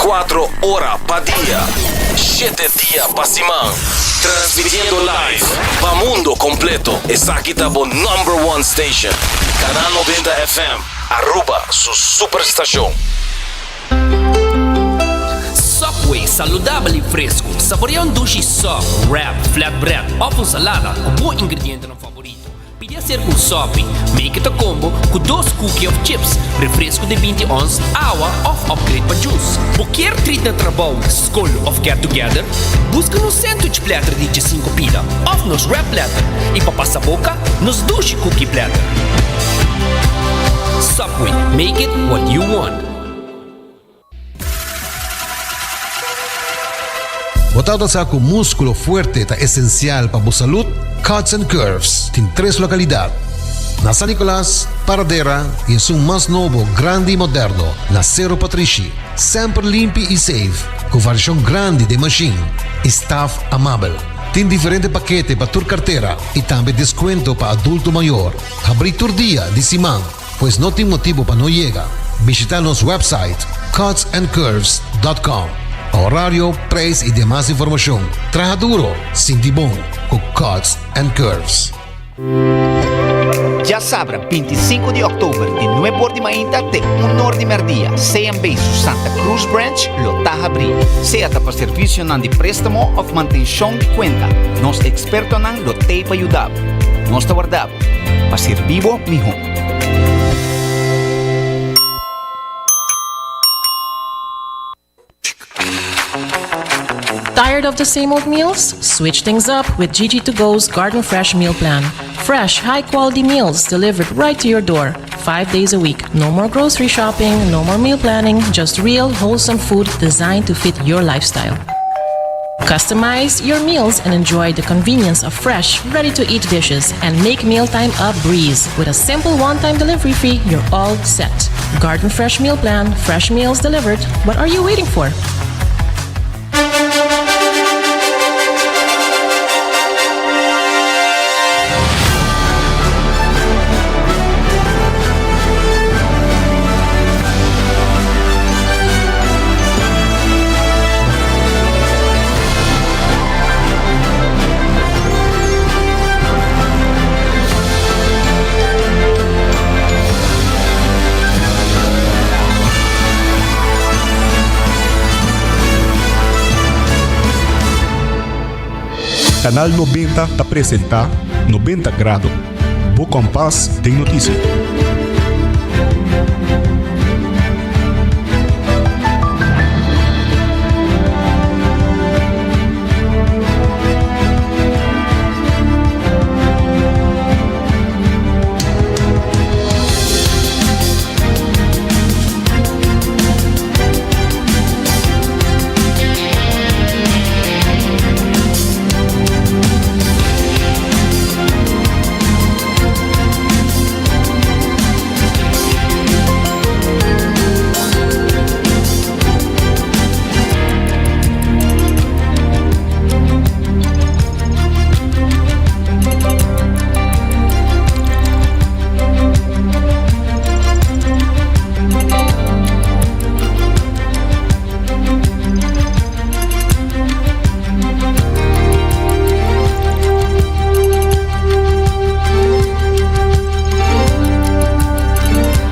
24 ora pa dia, shete dia pa siman. Transmitiendo live pa mundo completo. Esaki ta bo number one station. Canal 90 FM, Aruba su superstacion. Subway, saludabel y fresco. Saborea un dushi sub, wrap, flatbread of un salada cu bo ingredientenan favorito. Pidi aser un sopi, make it a combo cu dos cookie of chips, refresco di binti ons, awa of upgrade pa juice. Bo kier treat na trabou, scol of get together? Busca nos sandwich platter di djesinco pida of nos wrap platter y pa pasa boca, nos dushi cookie platter. Subway, make it what you want. Bo tabata sa ku múskulo fuerte ta esensial pa bo salud? Cuts and Curves tin tres lokalidat, na San Nicolas, Paradera i esun mas nobo, grandi i moderno na Sero Patrishi. Semper limpi i safe, ku variashon grandi den mashin i staf amabel. Tin diferente pakete pa tur kartera i tambe deskuento pa adulto mayor. Habrí tur dia di siman. Pues no tin motibo pa no yega. Bishita nos website cutsandcurves dot com pa horario, prijs y demas informacion. Traha duro, sinti bon cu Cuts and Curves. Djasabra 25 di òktober di nuebe or di mainta te un or di mèrdia CMB su Santa Cruz Branch lo ta habrí. Sea ta pa servisionan di préstamo òf mantenshon di kuenta, nos ekspertonan lo t'ei pa yuda bo. Nos ta warda bo pa sirbi bo mihó. Tired of the same old meals? Switch things up with Gigi to Go's Garden Fresh Meal Plan. Fresh, high quality meals delivered right to your door, five days a week. No more grocery shopping, no more meal planning, just real, wholesome food designed to fit your lifestyle. Customize your meals and enjoy the convenience of fresh, ready to eat dishes and make mealtime a breeze. With a simple one time delivery fee, you're all set. Garden Fresh Meal Plan, fresh meals delivered. What are you waiting for? Canal 90 ta presenta 90 Grado, bo kompas den noticia.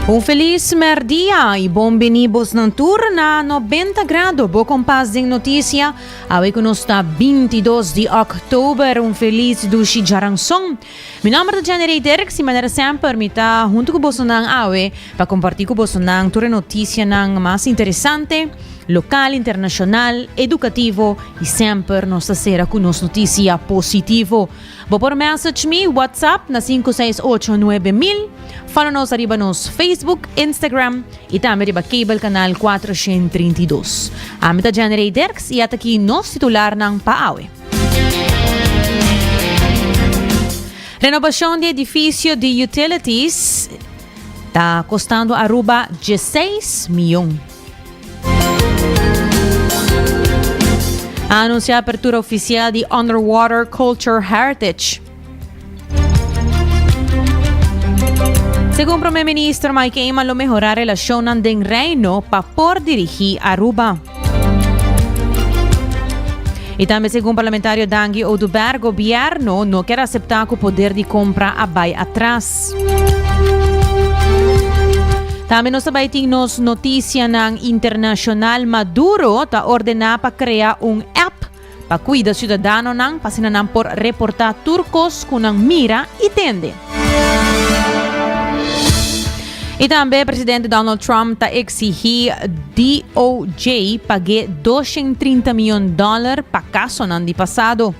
Un felis merdia y bon bini bosnan tur na 90 grado bo kompas den noticia. Awe ku nos ta 22 di oktober. Un felis dushi djaranson. Mi nomber ta Jenny Ray Dirks y manera semper mi ta hunto ku bosonan awe pa komparti ku bosonan tur e noticianan mas interesante, lokal, internashonal, edukativo y semper nos ta sera ku nos noticia positivo. Bo por message mi WhatsApp na 568 9000, follow nos ariba nos Facebook, Instagram y tambe riba cable canal 432. Ami ta Jenny Ray Dirks y ata aki nos titularnan pa awe. Renovacion di edificio di utilities ta costando Aruba 16 miyon. A anuncia apertura oficial di Underwater Culture Heritage. Segun Prome Minister Mike Eman lo mehora relacionnan den Reino pa por dirigi Aruba. Y tambe segun parlamentario Dangui Oduber, gobierno no kier acepta cu poder di compra a bay atras. Tambe nos ta bay tin nos noticianan internacional. Maduro ta ordena pa crea un app pa cuida ciudadanonan pa asina nan por reporta tur cos cu nan mira y tende. Y tambe presidente Donald Trump ta exigi DOJ pague 230 miljoen dollar pa casonan di pasado.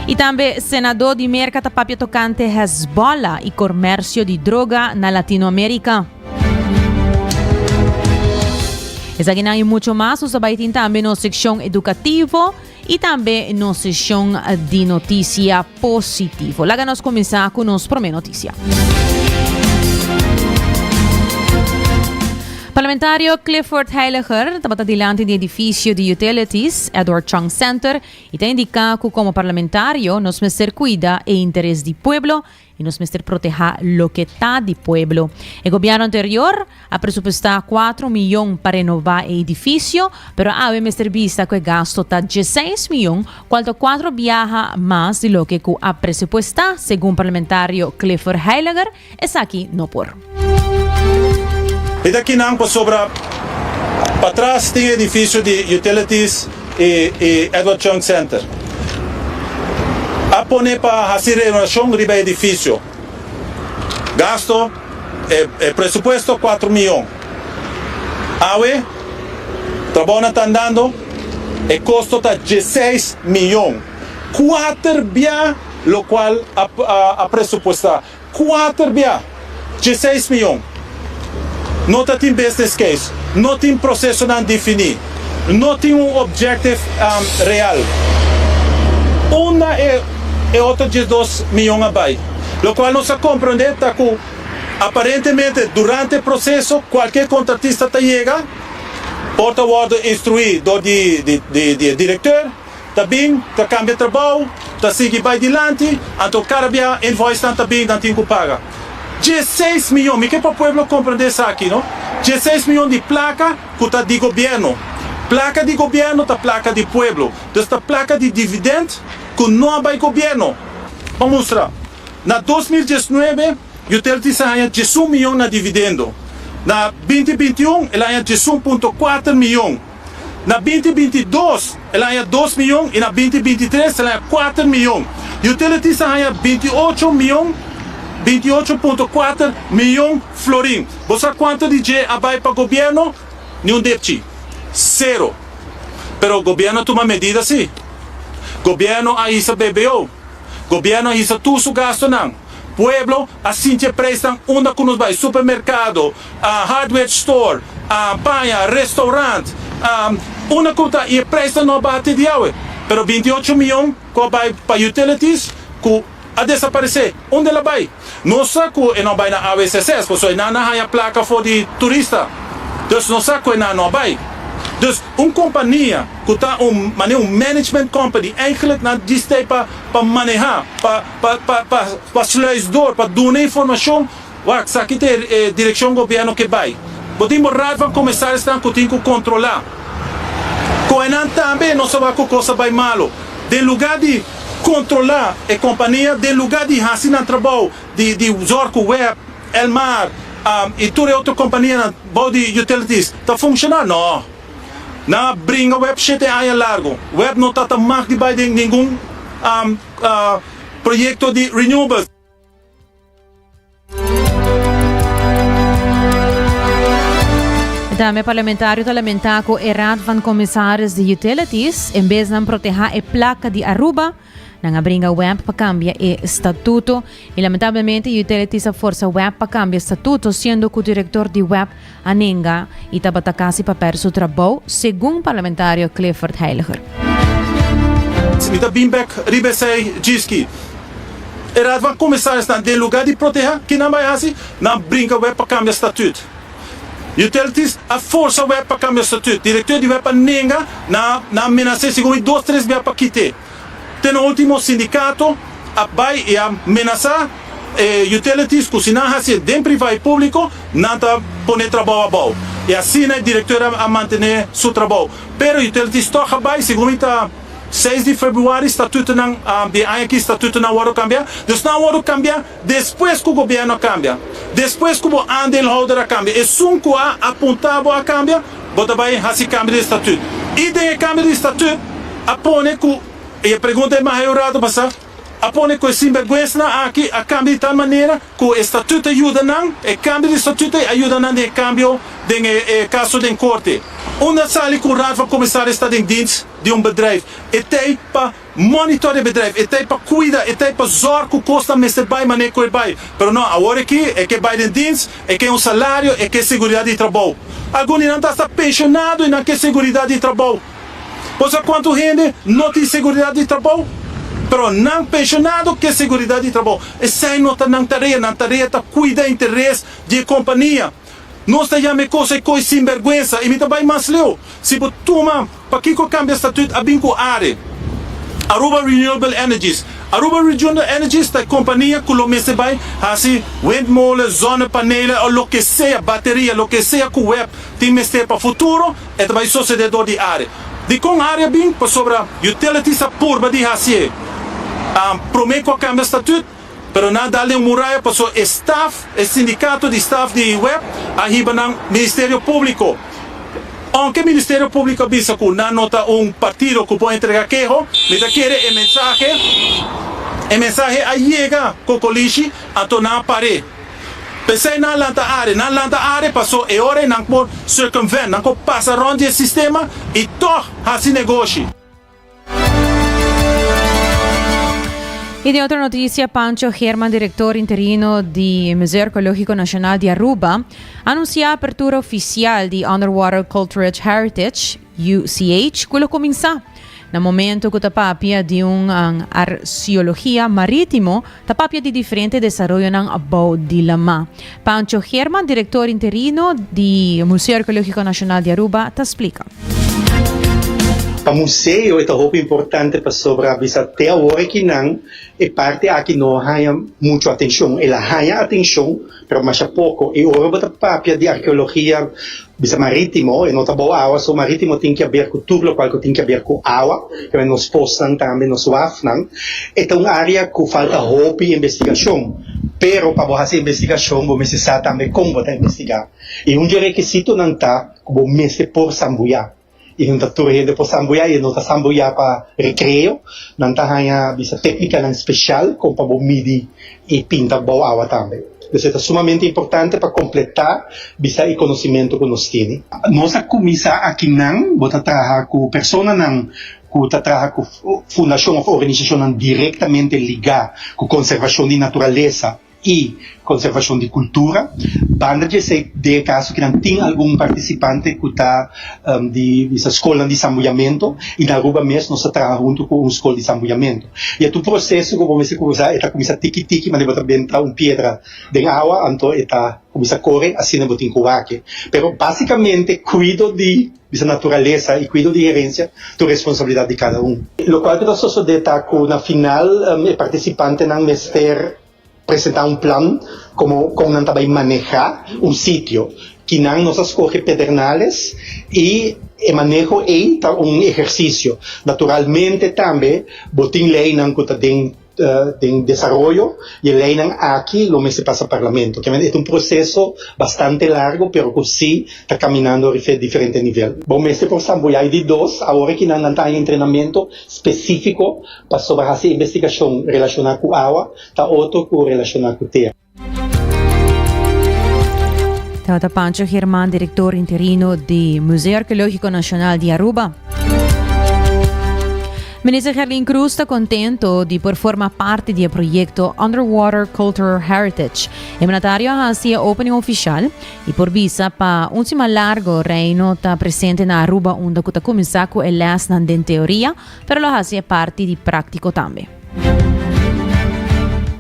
Y tambe senador di Merca ta papia tocante Hezbollah y comercio di droga na Latinoamerica. Esakinan y mucho mas nos ta bay tin tambe nos seccion educativo y tambe nos seccion di noticia positivo. Laga nos cuminsa cu nos prome noticia. Parlamentario Clifford Heiliger tabata dilanti di edificio di Utilities, Edward Chong Center, y ta indica cu como parlamentario nos mester cuida e interes di pueblo y nos mester proteha loke ta di pueblo. E gobierno anterior a presupuesta cuatro miyon pa renoba e edificio, pero awe mester bista cu e gasto ta dieseis miyon, cual ta cuatro biaha mas di loke cu a presupuesta, segun parlamentario Clifford Heiliger, esaki no por. E ta kinan pasobra patras tin e edificio di Utilities y e Edward Chung Center. A pone pa haci renovacion riba e edificio. Gasto, e presupuesto cuatro miyon. Awe, trabounan ta andando, e costo ta dieseis miyon. Cuater bia locual a presupuesta. Kuater bia, dieseis miyon. No ta tin business case, no tin procesonan defini, no tin un objective real. Unda e e otro diesdos miyon a bai? Locual nos a comprende ta cu aparentemente durante e proceso cualkier contratista ta yega por ta wordo instrui door di di e directeur, Ta bin, ta cambia trabou, ta sigui bay dilanti, anto cada bia invoicenan ta bin, nan tin cu paga. Dieseis miyon, mi ke pa pueblo comprende esaki no, dieseis miyon di placa cu ta di gobierno. Placa di gobierno ta placa di pueblo, dus ta placa di dividend cu no a bay gobierno. Pa mustra, na 2019 Utilities a haña diesun miyon na dividendo, na 2021 el a haña 11.4 miyon. Na 2022 el a haña dos miyon i na 2023 el a haña kuater miyon. Utilities a haña 28 miyon, 28.4 miyon florin. Bo sa kuantu di dje a bai pa gobierno? Ni un depchi. Sero. Pero gobierno a tuma medida si. Gobierno a hisa BBO. Gobierno a hisa tur su gastonan. Pueblo a sinti e prijsnan unda cu nos bay, supermercado, hardware store, paña, restaurant, unda cu ta y e prijsnan no a baha te di awe. Pero 28 miyon cu a bay pa utilities cu a desaparece, unda el a bay? Nos sa cu e no a bay na AWSS pasobra e nan a haya placa for di turista. Dus nos sa cu e nan no a bay. Dus un compania cu ta un manera un management company eigenlijk nan distey pa pa maneha, pa pa pa pa pa sluis door, pa duna informacion, wak esaki ta e direccion gobierno ke bay. Bo tin bo raad van commissarisnan cu tin cu controla. Cu enan tambe nos a wak cu cos a bay malo. Den lugar di controla e compania, den lugar di haci nan trabou di di zorg cu web, Elmar y tur e otro companianan bou di utilities ta funciona, no. Nan a bringa web shete aña largo. Web no ta ta mag di bay den ningun proyecto di renewables. Tambe parlamentario ta lamenta cu e Raad van Commissaris di Utilities en bes nan proteha e placa di Aruba, nan a bringa web pa cambia e statuto. Y lamentablemente Utilities a forsa web pa cambia statuto siendo cu director di web a nenga y tabata casi pa perde su trabou, segun parlamentario Clifford Heiliger. Mi ta bin bek riba esei djiski. E Raad van Commissarisnan den lugar di proteha, ki nan bai hasi? Nan brinka web pa kambia statuut. Utilities a forsa web pa kambia statuut. Direkteur di web a nenga, nan a menas'é segun mi dos tres bia pa kit'é. Te na ultimo sindikato a bai i a menasá e utilities ku si nan hasié den privá i públiko, nan ta pone trabou abou. I asina e direkteur a mantené su trabou. Pero Utilities tòg a bai, segun mi ta seis di febrüari statutonan di e aña aki statutonan a wòrdu kambiá. Dus nan a wòrdu kambiá despues ku gobièrnu a kambia, despues ku bo aandeelhouder a kambia, esun ku a apuntá bo a kambia, bo ta bai hasi kambio di statut. I den e kambio di statut a pone ku, i e pregunta e maha un rato pasá, A pone ku e sinbergwensanan aki a kambia di tal manera ku e statuto a yuda nan, e kambio di statuto ei a yuda nan den e kambio den e kaso den korte. Unda sali ku un raad van commissaris ta den dienst di un bedrijf, e t'ei pa monitor e bedrijf, e t'ei pa kuida, e t'ei pa zòrg ku kosnan mester bai manera ku e bai. Pero no, awor aki e ke bai den dienst, e ke un salario, e ke seguridat di trabou. Algun di nan ta asta penshonado i nan ke seguridat di trabou. Bo sa kuantu hende no tin seguridat di trabou? Pero nan penshonado ke seguridat di trabou. Esei no ta nan tarea. Nan tarea ta kuida interes di e kompania. Nos ta yama e kos ei koi sinbèrgwensa i mi ta bai mas leu. Si bo tuma pakiko kambia statut a bin ku are. Aruba Renewable Energies. Aruba Renewable Energies ta e kompania ku lo mester bai hasi windmolen, zonnepanelen o loke sea, bateria, loke sea ku web tin mester pa futuro. E ta bai sosodé dor di are. Dikon are a bin? Pasobra Utilities a purba di hasié promé ku a kambia statut, pero nan a dal den un muraya pasobra e staf, e sindikato di staf di web a hiba nan Ministerio Públiko. Ounke Ministerio Públiko a bisa ku nan no ta un partido ku por entregá keho, mi ta kere e mensahe e mensahe a yega Kokolishi, anto nan a par'é. P'esei nan lanta are. Nan lanta are paso e ora ei nan por circumvent, nan por pasa rond di e sistema i tog hasi negoshi. Y den otro noticia, Pancho Geerman, director interino di Museo Arqueologico Nacional di Aruba, a anuncia apertura oficial di Underwater Cultural Heritage, UCH, cu lo cuminsa Na momento cu ta papia di un arceologia maritimo, ta papia di diferente desaroyonan abou di lama. Pancho Geerman, director interino di Museo Arqueologico Nacional di Aruba, ta splica. Pa museo e ta hopi importante pasobra bisa te awor ekinan e parti aki no a haña mucho atencion. El a haña atencion pero masha poco. Y ora bo ta papia di arqueologia Bisa maritimo, e no ta bou awa, so maritimo tin ke aber ku tur lokual ku tin ke aber ku awa, kende nos posnan tambe, nos wafnan. E ta un área ku falta hopi investigashon, pero pa bo hasi investigashon bo mester sa tambe kon bo ta investigá. I un di e rekisitonan ta ku bo mester por sambuyá. I no ta tur hende por sambuyá i e no ta sambuyá pa rekreo, nan ta haña bisa téknikanan speshal kon pa bo midi i pinta bou awa tambe. Dus e ta sumamente importante pa kompletá bisa e konosimentu ku nos tene. Nos a kuminsá akinan, bo ta traha ku personanan ku ta traha ku fundashon òf organisashonnan direktamente ligá ku konservashon di naturalesa i konservashon di kultura. Banda di esei, den e kaso ku nan tin algun partisipante ku ta di bisa skolnan di sambuyamentu i na Aruba mes nos ta traha huntu ku un skol di sambuyamentu. I e ta un proseso ku bo mester kuminsá, e ta kuminsá tiki tiki manera bo ta benta un piedra den awa anto e ta kuminsá kore asina bo tin ku wak. Pero básikamente kuido di bisa naturalesa i kuido di herensia ta un responsabilidat di kada un. Lokual ku ta sosodé ta ku na final e partisipantenan mester Presentá un plan komo kon nan ta bai manehá un sitio. Kinan nos a skohe Pedernales i e maneho ei ta un ehersisio. Naturalmente tambe bo tin leinan ku ta den den desaroyo i e leinan aki lo mester pasa parlamento. Kiermen e ta un proseso bastante largo pero ku si ta kaminando riba diferente nivel. Bo mester por sambuyá i di dos awor kinan nan ta haña entrenamentu spesífiko Pasobra hasi investigashon relashoná ku awa ta otro ku relashoná ku tera. Tabata Pancho Germán, director interino di Museo Arqueológico Nacional di Aruba. Minister Gerlin Cruz ta contento di por forma parte di e proyecto Underwater Cultural Heritage. E mandatario a haci e opening oficial y por bisa pa un siman largo Reino ta presente na Aruba unda cu ta cuminsa cu e lesnan den teoria pero lo hasi e parti di práktiko tambe.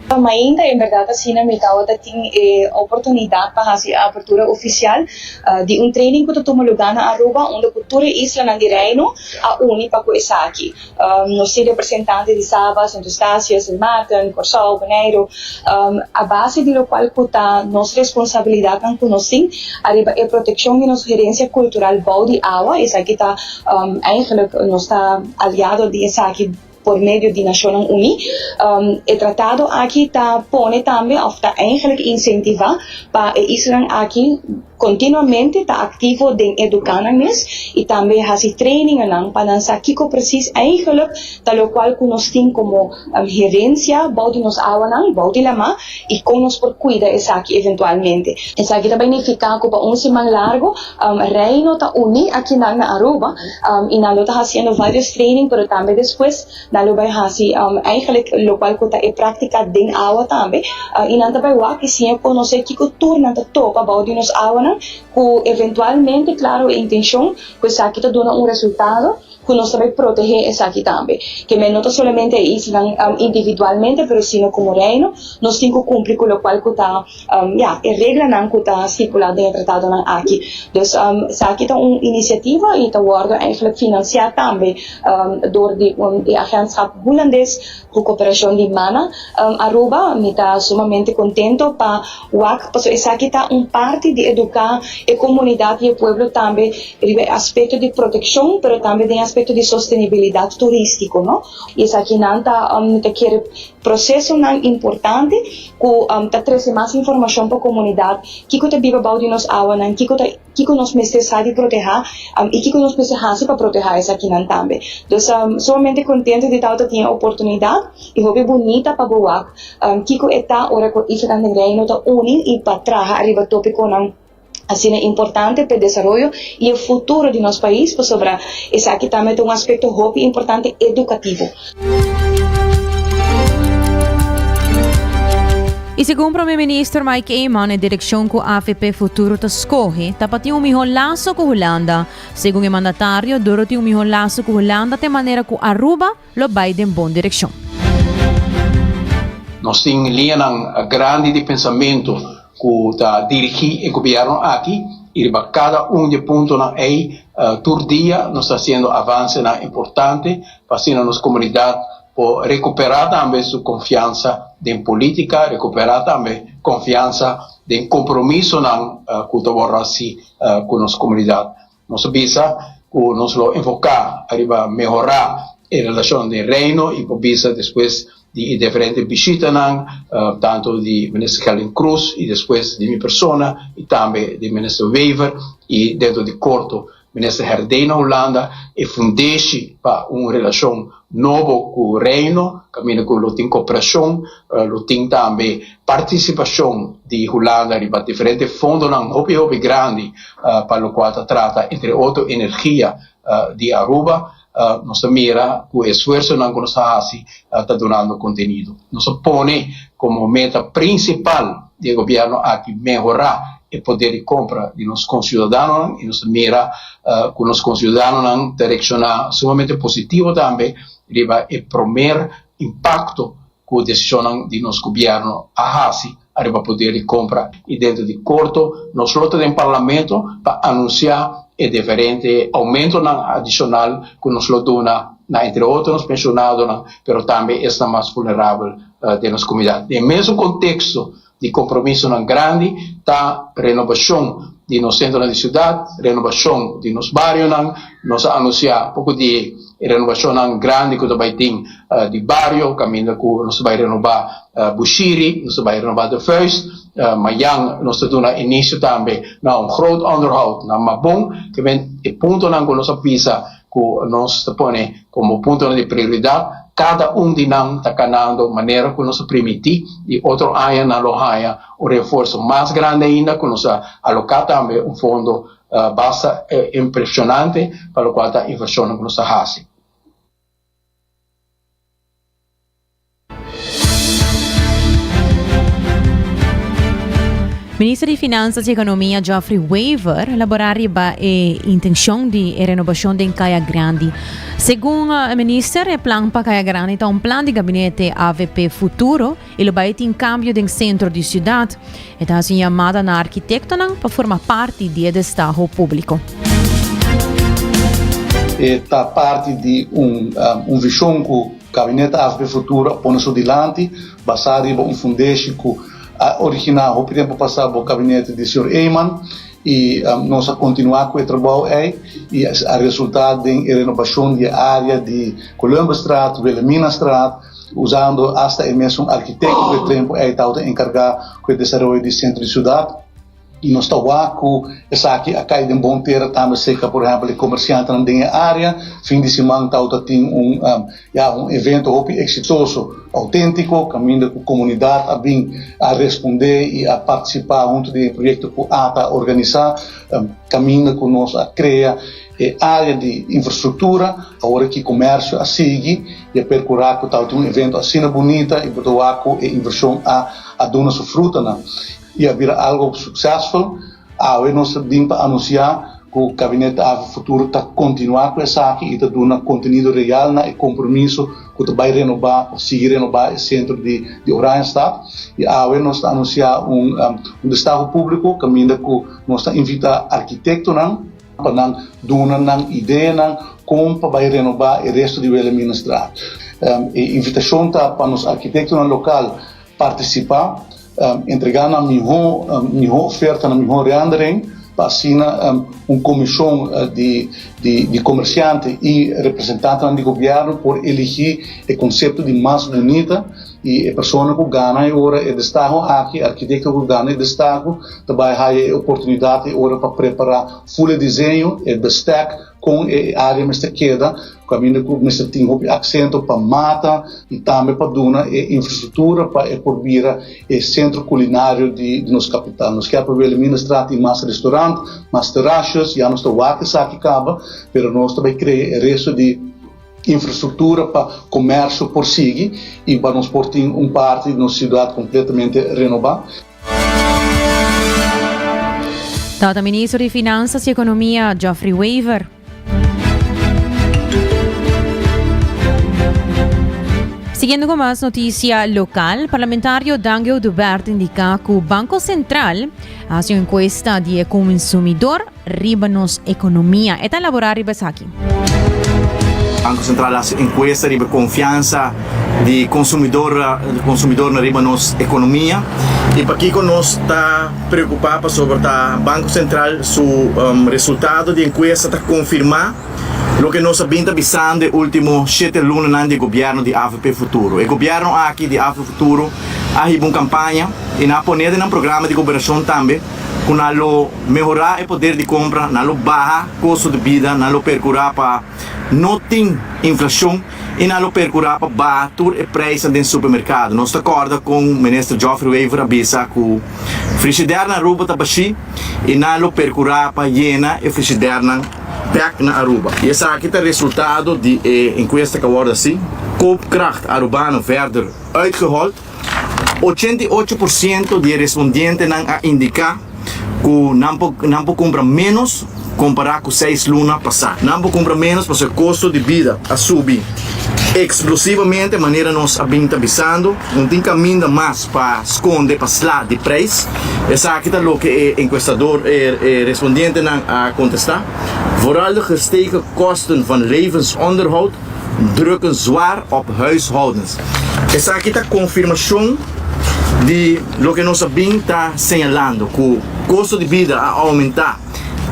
Mainta en berdad asina mi tawata tin e oportunidad pa haci e apertura oficial di un training cu ta tuma luga na Aruba unda cu tur e islanan di Reino a uni pa cu esaki. Nos tin representante di Saba, Sint Eustatius, Sint Maarten, Corsou, Boneiru, a base di locual cu ta nos responsabilidadnan cu nos tin ariba e proteccion di nos herencia cultural bou di awa, esaki ta eigenlijk nos ta aliado di esaki por medio di Nacionnan Uní. E tratado aki ta pone tambe of ta eigenlijk incentiva pa e islanan aki Kontinuamente ta aktivo den eduká nan mes i tambe hasi trainingennan pa nan sa kiko presis eigenlik ta lokual ku nos tin komo herensia bou di nos awanan, bou di lamá, i kon nos por kuida esaki eventualmente. Esaki ta bai nifiká ku pa un siman largu Reino ta uní akinan na Aruba i nan lo ta hasiendo vários training pero tambe despues Nan lo bai hasi eigenlijk lokual ku ta e práktika den awa tambe i nan ta bai wak i siña konosé kiko tur nan ta topa bou di nos awanan ku eventualmente klaro e intenshon ku esaki ta duna un resultado ku nos ta bai protehé esaki tambe. Ke men no ta solamente e islanan individualmente pero sino komo Reino nos tin ku kumpli ku lokual ku ta ya, e reglanan ku ta stipulá den e tratadonan aki. Dus esaki ta un inisiativa i ta wòrdu eigenlijk finansiá tambe dor di e Agentschap Hulandes ku koperashon di Mana Aruba. Mi ta sumamente kontento pa wak pasobra esaki ta un parti di eduká e komunidat i e pueblo tambe riba e aspekto di protekshon pero tambe den e aspekto di sostenibilidat turístiko, no. I esakinan ta mi ta kere Procesonan importante cu ta trece mas informacion pa comunidad, kico ta biba bao di nos awanan, kico ta kico nos mester sa di proteha y kico nos mester haci pa proteha esakinan tambe. Dus sumamente contento di tawata tin e oportunidad y hopi bunita pa bo wak kico e ta ora cu Islanan den Reino ta uni y pa traha ariba topiconan asina importante p'e desaroyo y e futuro di nos pais pasobra esaki tambe ta un aspecto hopi importante educativo. Y segun Prome Minister Mike Eman e direccion cu avp Futuro ta scoge ta pa tin un miho laso cu Hulanda. Segun e mandatario dor lo tin un miho laso cu Hulanda ta e manera cu Aruba lo bai den bon direccion. Nos tin liñanan grandi di pensamentu ku ta dirigí e gobièrnu aki i riba kada un di e puntonan ei tur dia nos ta hasiendo avansenan importante pa asina nos komunidat por rekuperá tambe su konfiansa den polítika, rekuperá tambe konfiansa den kompromisonan ku ta wòrdu hasí ku nos komunidat. Nos a bisa ku nos lo enfoká riba mehorá e relashon den Reino i por bisa despues di e diferente bishitanan tantu di Minister Gerlin Croes i despues di mi persona i tambe di Minister Wever i dentro di korto Minister Herdé na Hulanda e fundeshi pa un relashon nobo ku Reino kaminda ku lo tin koperashon lo tin tambe partisipashon di Hulanda riba diferente fondonan hopi hopi grandi pa lokual ta trata entre otro energia di Aruba. Nos ta mira ku e esfuersonan ku nos ta hasi ta dunando kontenido. Nos a pone komo meta prinsipal di e gobièrnu aki mehorá e poder di kompra di nos konsiudadanonan i nos ta mira ku nos konsiudadanonan ta reakshoná sumamente positivo tambe riba e promer impakto ku desishonnan di nos gobièrnu a hasi ariba poder di kompra i dentro di korto nos lo ta den parlamento pa anunsiá e diferente oumentonan adishonal ku nos lo duna na entre otro nos penshonadonan pero tambe esnan mas vulnerabel den nos komunidat. Den e mesun konteksto di kompromisonan grandi ta renobashon di nos sentronan di siudat, renobashon di nos barionan. Nos a anunsiá poko di e renobashonnan grandi ku ta bai tin di bario, kaminda ku nos ta bai renobá Bushiri, nos ta bai renobá De Vuist. Mayan nos ta duna inisio tambe na un groot onderhoud na Mabon. Ke men e puntonan ku nos a bisa ku nos ta pone komo puntonan di prioridat, kada un di nan ta kanando manera ku nos a primintí i otro aña nan lo haña un refuerso mas grandi ainda ku nos a aloká tambe un fondo basta impreshonante pa lokual ta invershonnan ku nos ta hasi. Minister di Finanzas y Economia Geoffrey Wever elabora riba e intencion di e renovacion den Caya Grandi. Segun e minister, e plan pa Kaya Grandi ta un plan di gabinete avp Futuro y lo bay tin cambio den centro di ciudad. E ta haci un yamada na arkitektonan pa forma parti di e destaho publico. E ta parti di un un vision cu Gabinete avp Futuro a pone su dilanti, basá riba un fundeshi cu a originá hopi tempo pasá bo gabinete di señor Eman y nos a continuá cu e trabou ey y a resultá den e renobacion di e area di Columbusstraat, Wilhelminastraat, usando hasta e mesun arkitekto ku e tempu ei tabata enkargá ku e desaroyo di sentro di siudat. I nos ta wak ku esaki a kai den bon tera tambe serka por ehèmpel e komersiantenan den e área. Fin di siman tabata tin un ya un evento hopi eksitoso, outéntiko, kaminda ku komunidat a bin a respondé i a partisipá huntu den e proyekto ku ata a organisá, kaminda ku nos a krea E área di infrastruktura, awor ki komersio a sigui i a perkurá ku tabatin un evento asina bunita i bo ta wak ku e invershon a a duna su frutanan i a bira algo suksesful. Awe nos ta bin pa anunsiá ku Gabinete Ave Futuro ta kontinuá ku esaki i ta duna kontenido real na e kompromiso ku ta bai renobá òf sigui renobá e sentro di di Oranjestad. I awe nos ta anunsiá un un destaho públiko kaminda ku nos ta invitá arkitektonan, pa nan duna nan ideanan kon pa bai renobá e resto di Wilhelminastraat. E invitashon ta pa nos arkitektonan lokal partisipá, entregá nan mihó mihó oferta, nan mihó rendering, pa asina un komishon di di komersiante i representantenan di gobièrnu por eligí e konsepto di mas bunita. I e persona ku gana e ora e destaho aki, e arkitekto ku gana e destaho, ta bai haya e oportunidat e ora pa prepará ful e diseño, e bestek, kon e área mester keda, kaminda ku mester tin hopi aksento pa mata i tambe pa duna e infrastruktura pa e por bira e sentro kulinario di nos kapital. Nos kier pa Wilhelminastraat tin mas restorant, mas terasjes, ya nos ta wak esaki kaba, pero nos ta bai krea e resto di. Infrastruktura pa komersio por sigui i pa nos por tin un parti di nos siudat kompletamente renobá. Tabata Ministro di Finansas i Ekonomia Geoffrey Wever. Siguiendo ku mas notisia lokal, parlamentario Dangui Oduber ta indiká ku Banko Sentral a hasi un enkuesta di e konsumidor riba nos ekonomia. E ta elaborá riba esaki. Banko Sentral a hasi enkuesta riba e konfiansa di konsumidor konsumidornan riba nos ekonomia i pakiko nos ta preokupá pasobra ta Banko Sentral su resultado di enkuesta ta konfirmá loke nos a bin ta bisando e último shete lunanan di e gobièrnu di avp Futuro. E gobièrnu aki di avp Futuro a hiba un kampaña i nan a pone den nan programa di gobernashon tambe ku nan lo mehorá e poder di kompra, nan lo baha kosto di bida, nan lo perkurá pa no tin inflashon i nan lo perkurá pa baha tur e preisnan den supermerkado. Nos ta kòrda kon Minister Geoffrey Wever a bisa ku frishider na Aruba ta bashí i nan lo perkurá pa yena e frishidernan bèk na Aruba. I esaki ta resultado di e enkuesta ku a wòrdu hasi, Koopkracht Arubano verder uitgehold. 88% di e respondientenan a indiká ku nan por nan por kumpra ménos kompará ku seis luna pasá. Nan por kumpra ménos pasobra e kosto di bida a subi eksplosivamente manera nos a bin ta bisando. No tin kaminda mas pa skonde pa sla di preis. Esaki ta loke e enkuestador e e respondientenan a kontestá. Vooral de gestegen kosten van levensonderhoud drukken zwaar op huishoudens. Esaki ta konfirmashon di loke nos a bin ta señalando ku kosto di bida a oumentá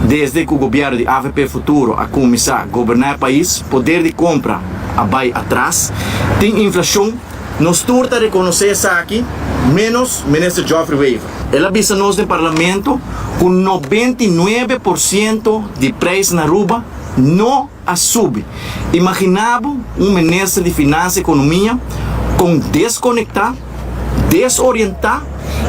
desde ku gobièrnu di avp Futuro a kuminsá goberná e pais, poder di kompra a bai atras, tin inflashon, nos tur ta rekonosé esaki, ménos Minister Geoffrey Wever. El a bisa nos den Parlamento ku 99 por siento di preis na Aruba no a subi. Imaginá bo un minister di Finansa i Ekonomia kon deskonektá, desorientá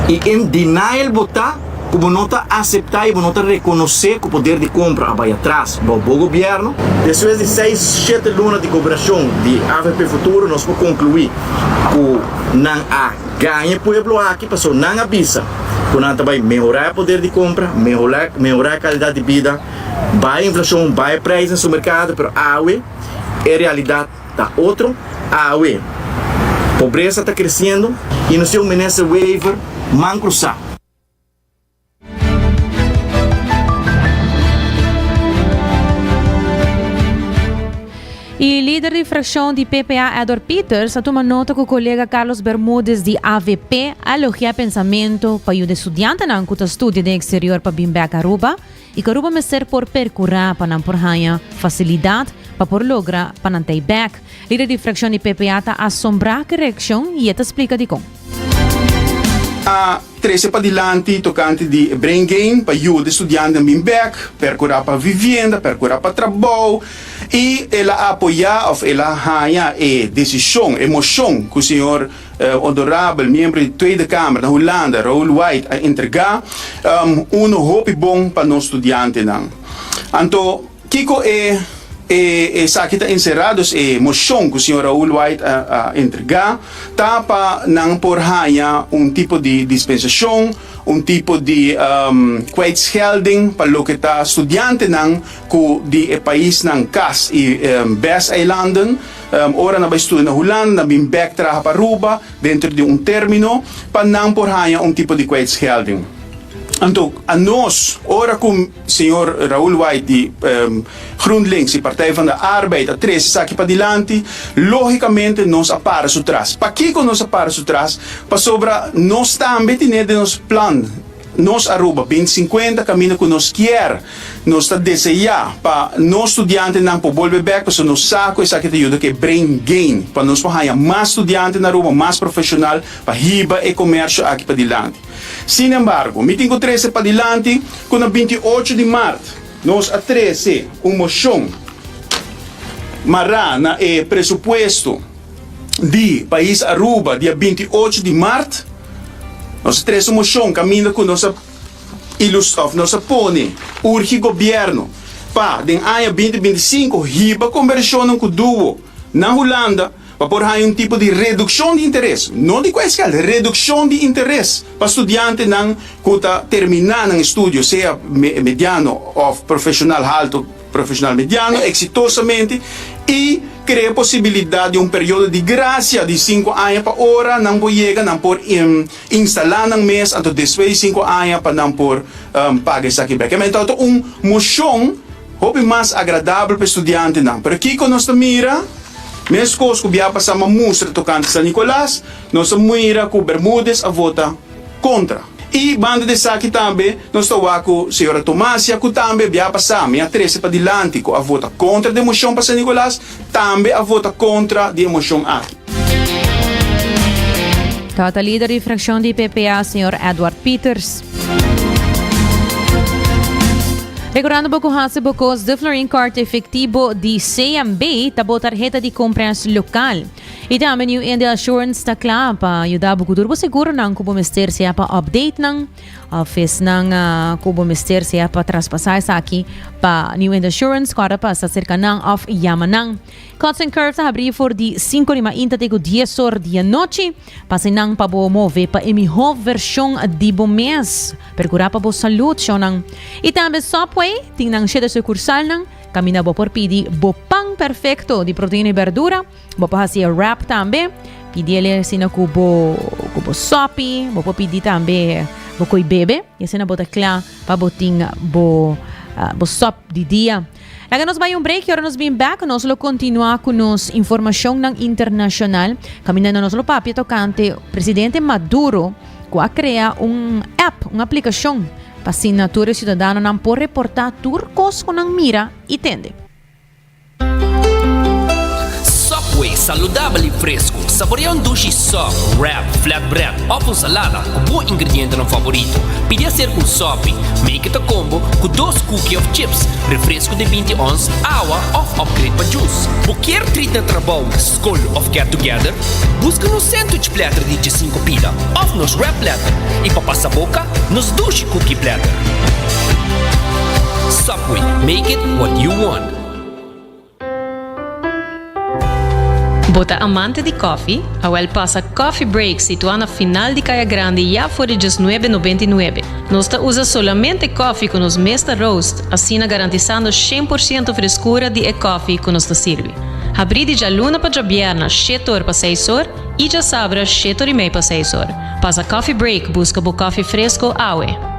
i en denial bo ta ku bo no ta aseptá i bo no ta rekonosé ku poder di kompra a bai atras bou bo gobièrnu. Despues di seis, shete luna di gobernashon di avp Futuro nos por konkluí ku nan a gaña e pueblo aki pasobra nan a bisa ku nan ta bai mehorá e poder di kompra, mehorá e kalidat di bida. Bai inflacion, bai prijs den supermercado, pero awe E realidat ta otro. Awe, pobresa ta kresiendo i nos tin un minister Wever man krusá. E lider di fraccion di PPA Edward Pieters a tuma nota cu colega Carlos Bermudez di avp a elogia pensamento pa yuda estudiantenan cu ta studia den exterior pa bin bek Aruba y cu Aruba mester por percura pa nan por haña facilidad pa por logra pa nan tey bek. Lider di fraccion di PPA ta asombra cu e reaccion y e ta splica dicon. A trese padilanti tokante di e brain gain pa yuda e studiantenan bin bek, perkurá pa vivienda, perkurá pa trabou i el a apoyá òf el a haña e desishon, e moshon ku señor honorabel miembro di Tweede Kamer na Hulanda, Raoul White a entregá, uno hopi bon pa nos studiantenan. Anto. Kiko e e esaki ta enserá? Dus e moshon ku señor Raoul White a a entregá ta pa nan por haña un tipo di dispensashon, un tipo di kwijtschelding pa loke ta studiantenan ku di e paisnan kas i BES-eilanden ora nan bai studia na Hulanda nan bin bèk traha pa Aruba dentro di un término pa nan por haña un tipo di kwijtschelding. Anto anos ora ku Señor Raoul White di GroenLinks y Partij van de Arbeid a trece esaki padilanti, logicamente nos a para su tras. Pakico nos a para su tras? Pasobra nos tambe tine den nos plan Nos Aruba 2050 caminda cu nos kier, nos ta desea pa nos studiantenan por bolbe bek pasobra nos sa cu esaki ta yuda cu e brain gain pa nos por haya mas studiante na Aruba, mas profesional pa hiba e comercio aki padilanti. Sin embargo, mi tin ku trese padilanti ku na 28 di mart nos a trese un moshon mará na e presupuesto di pais Aruba dia 28 di mart. Nos a trese un moshon kaminda ku nos a ilus òf nos a pone urgi gobièrnu pa den aña 2025 hiba kombershonnan ku duo na Hulanda Pa por haña un tipo di redukshon di interes, no di kueskel, redukshon di interes pa studiantenan ku ta terminá nan estudio, sea mediano òf profeshonal halto, profeshonal mediano, eksitosamente i krea posibilidat di un periodo di grasia di sinku aña pa ora nan por yega nan por instalá nan mes, anto despues di sinku aña pa nan por paga esaki bèk. Entonces ta un moshon hopi mas agradabel pa e studiantenan. Pero kiko nos ta mira? Meskos ku bia pasá m'a mustra tokante San Nikolas, nos a mira ku Bermudez a vota kontra. I banda di esaki tambe nos ta wak ku señora Tomasia ku tambe bia pasá mi a trese padilanti ku a vota kontra di e moshon pa San Nikolas, tambe a vota kontra di e moshon aki. Tabata lider di frakshon di PPA, señor Edward Pieters. Recordando bo cu haci bo cos de Florin Card efectivo di CMB ta bo tarheta di compras local. Y tambe New India Assurance ta cla pa yuda bo cu tur bo seguronan cu bo mester sea pa update nan of esnan uh, cu bo mester sea pa traspasa esaki pa New India Assurance cuadra pasa cerca nan of yama nan. Cuts and Curves ta habri for di 5 di mainta te cu 10 or di anochi. Pasa nan pa bo move pa e mihó vershon di bo mes. Perkurá pa bo salud, shownan. I tambe Subway tin nan shete sukursalnan kaminda bo por pidi bo pan perfekto di proteina i berdura. Bo por hasi e wrap tambe. Pidi el asina ku bo ku bo sopi. Bo por pidi tambe bo koi bebe. I asina bo ta kla pa bo tin bo bo sop di dia. Laga nos bai un break y ora nos bin back nos lo continua cu nos informacionnan internacional. Caminda nos lo papia tocante presidente Maduro cu a crea un app, un aplicacion pa asina tur e ciudadanonan por reporta tur cos cu nan mira y tende. Subway, saludabel y fresco. Saborea un dushi sub, wrap, flatbread of un salada cu bo ingredientenan favorito. Pidi acerca un sopi, make it a combo cu dos cookie of chips, refresco di 20 ons, awa of upgrade pa juice. Bo kier treat na trabou, skol of get together? Busca nos sandwich platter di 15 pida of nos wrap platter y pa pasa boca, nos dushi cookie platter. Subway, make it what you want. Bo ta amante di koffie? Awel pasa Coffee Break situá na final di Kaya Grandi ya for di djesnuebe nobenta i nuebe. Nos ta usa solamente koffie ku nos mes ta roast, asina garantisando shen por siento freskura di e koffie ku nos ta sirbi. Habrí di djaluna pa djabièrnè shete or pa seis or i djasabra shete or i mei pa seis or. Pasa Coffee Break buska bo kòfi fresko awe.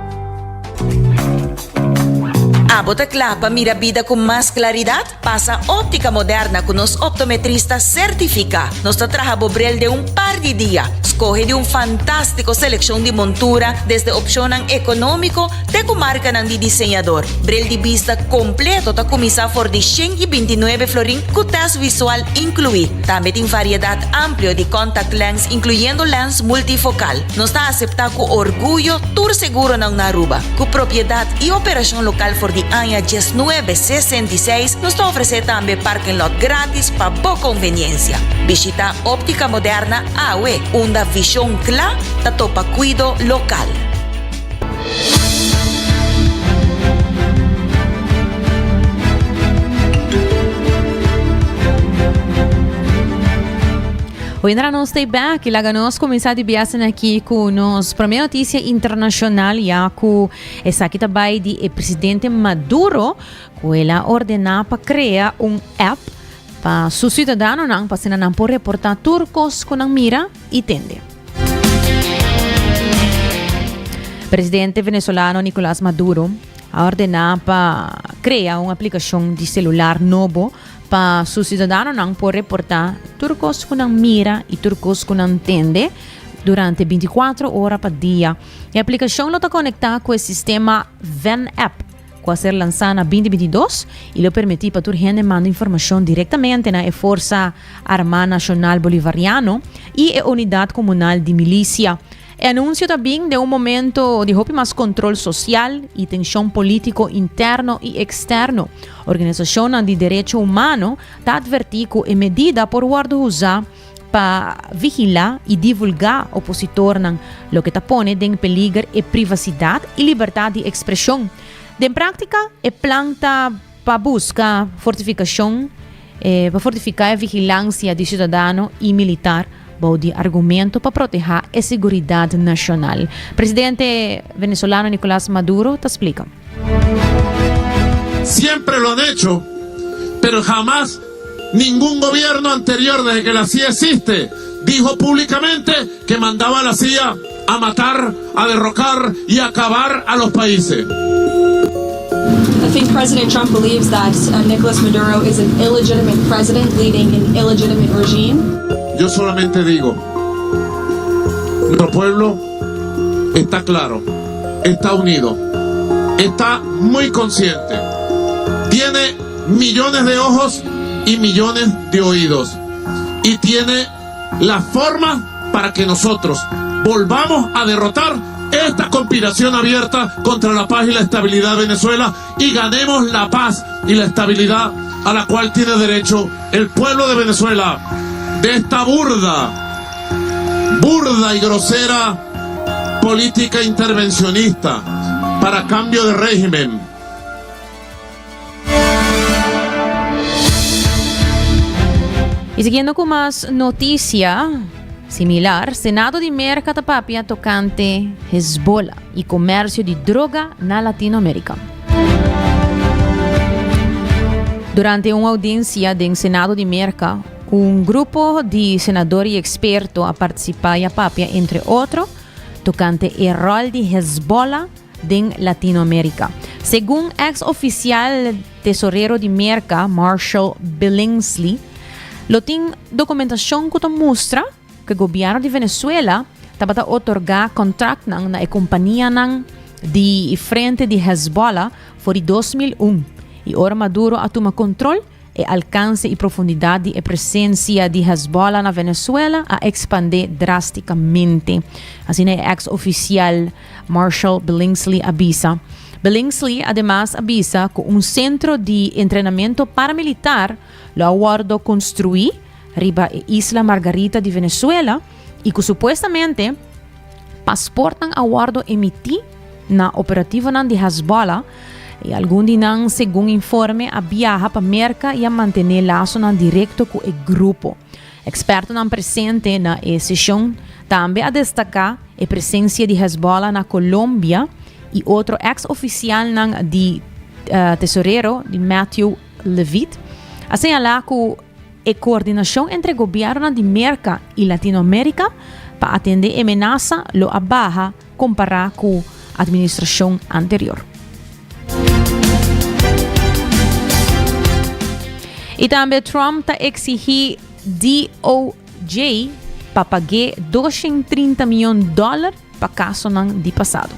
Abo ta kla pa mira bida ku mas klaridat? Pasa Óptica Moderna ku nos optometrista sertifiká. Nos ta traha bo bril den un par di dia. Skohe di un fantástiko selekshon di montura, desde opshonnan ekonómiko te ku markanan di diseñador. Bril di bista kompleto ta kuminsá for di 129 florin ku tèst visual inkluí. Tambe tin variedat amplio di contact lens inkluyendo lens multifokal. Nos ta aseptá ku orguyo tur seguronan na Aruba. Ku propiedat i operashon lokal for di aña 1966, nos ta ofresé tambe parking lot gratis pa bo konveniensia. Bishitá Óptica Moderna awe, unda vishon kla ta topa kuido lokal. Hoy nos stay back y laga nos cuminsa di biasen aki cu nos prome noticia internacional ya cu esaki ta bay di e presidente Maduro cu el a ordena pa crea un app pa su ciudadanonan pa asina nan por reporta tur cos cu nan mira y tende. Presidente venezolano Nicolás Maduro a ordena pa crea un aplicacion di celular nobo pa su ciudadanonan por reporta tur cos cu nan mira y tur cos cu nan tende durante 24 ora pa dia. E aplicacion lo ta conecta cu e sistema VenApp cu a ser lansa na 2022 y lo permiti pa tur hende manda informacion directamente na e Forsa Armá Nacional Bolivariano y e Unidad Comunal di Milicia. E anuncio ta bin den un momento di hopi mas control social y tension politico interno y externo. Organisacionnan di derecho humano ta adverti cu e medida por wordo usa pa vigila y divulga opositornan, loke ta pone den peliger e privacidad y libertad di expresion. Den practica, e plan ta pa busca fortificacion pa fortifica e vigilancia di ciudadano y militar bou di argumento pa proteha e seguridad nacional. Presidente venezolano Nicolas Maduro ta splica. Siempre lo han hecho, pero jamás ningún gobierno anterior desde que la CIA existe dijo públicamente que mandaba a la CIA a matar, a derrocar y a acabar a los países. I think President Trump believes that uh, Nicolas Maduro is an illegitimate president leading an illegitimate regime. Yo solamente digo, nuestro pueblo está claro, está unido, está muy consciente, tiene millones de ojos y millones de oídos y tiene la forma para que nosotros volvamos a derrotar esta conspiración abierta contra la paz y la estabilidad de Venezuela y ganemos la paz y la estabilidad a la cual tiene derecho el pueblo de Venezuela de esta burda, burda y grosera política intervencionista para cambio de régimen. Y siguiendo cu mas noticia similar, Senado di Merca ta papia tocante Hezbollah y comercio di droga na Latinoamerica. Durante un audiencia den Senado di Merca, un grupo di senador y experto a participa y a papia entre otro tocante e rol di Hezbollah den Latinoamerica. Segun ex oficial tesorero di Merca, Marshall Billingsley, lo tin documentacion cu ta mustra cu e gobierno di Venezuela tabata otorga contractnan na e companianan di frente di Hezbollah for di 2001 y ora Maduro a tuma control, E alkanse i profundidat di e presensia di Hezbollah na Venezuela a ekspandé drástikamente, asina e eks ofisial Marshall Billingsley a bisa. Billingsley ademas a bisa ku un sentro di entrenamentu paramilitar lo a wòrdu konstruí riba e isla Margarita di Venezuela i ku supuestamente pasportnan a wòrdu emití na operativonan di Hezbollah i algun di nan segun informe a biaha pa Merka i a mantené lasonan direkto ku e grupo. Ekspertonan presente na e seshon tambe a destaká e presensia di Hezbollah na Colombia i otro eks ofisialnan di tesorero di Matthew Levitt a señalá ku. e coordinacion entre gobiernonan di Merca y Latinoamerica pa atende e menasa lo a baha compara cu administracion anterior. Y tambe Trump ta exigi DOJ pa pag'é 230 miyon dollar pa kasonan di pasado.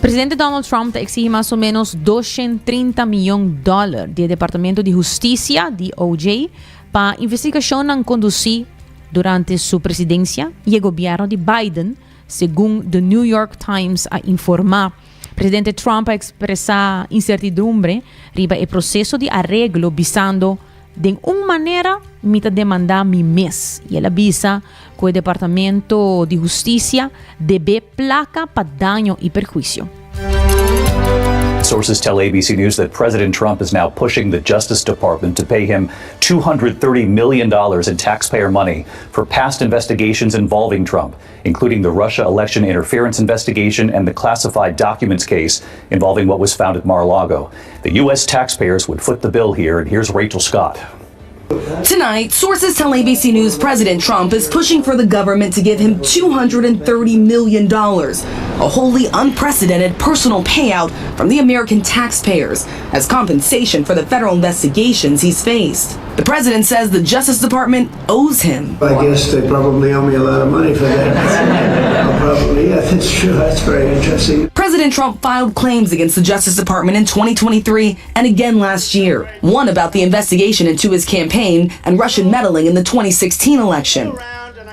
Presidente Donald Trump ta exigi mas o menos 230 miyon dollar di e Departamento di Husticia, DOJ, pa investigacionnan conduci durante su presidencia y e gobierno di Biden, segun The New York Times a informa. Presidente Trump a expresa incertidumbre riba e proceso di areglo bisando, Den un manera mi ta demanda mi mes. Y el a bisa cu e Departamento di Husticia debe placa pa daño y perhuicio. Sources tell ABC News that President Trump is now pushing the Justice Department to pay him $230 million in taxpayer money for past investigations involving Trump, including the Russia election interference investigation and the classified documents case involving what was found at Mar-a-Lago. The U.S. taxpayers would foot the bill here, and here's Rachel Scott. Tonight, sources tell ABC News President Trump is pushing for the government to give him $230 million, a wholly unprecedented personal payout from the American taxpayers as compensation for the federal investigations he's faced. The president says the Justice Department owes him. I guess they probably owe me a lot of money for that. probably, yeah, that's true. That's very interesting. President Trump filed claims against the Justice Department in 2023 and again last year. One about the investigation into his campaign and Russian meddling in the 2016 election.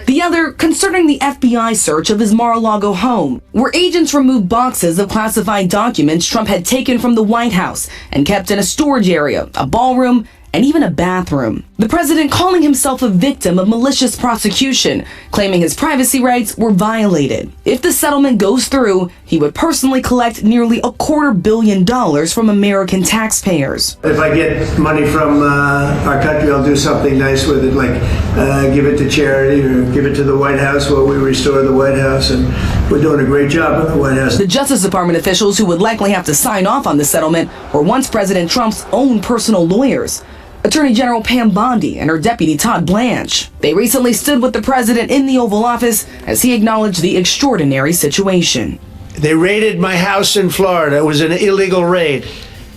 The other concerning the FBI search of his Mar-a-Lago home, where agents removed boxes of classified documents Trump had taken from the White House and kept in a storage area, a ballroom, and even a bathroom. The president calling himself a victim of malicious prosecution, claiming his privacy rights were violated. If the settlement goes through, he would personally collect nearly a quarter billion dollars from American taxpayers. If I get money from uh, our country, I'll do something nice with it, like uh, give it to charity or give it to the White House while we restore the White House. And we're doing a great job at the White House. The Justice Department officials who would likely have to sign off on the settlement were once President Trump's own personal lawyers. Attorney General Pam Bondi and her deputy Todd Blanche. They recently stood with the president in the Oval Office as he acknowledged the extraordinary situation. They raided my house in Florida. It was an illegal raid.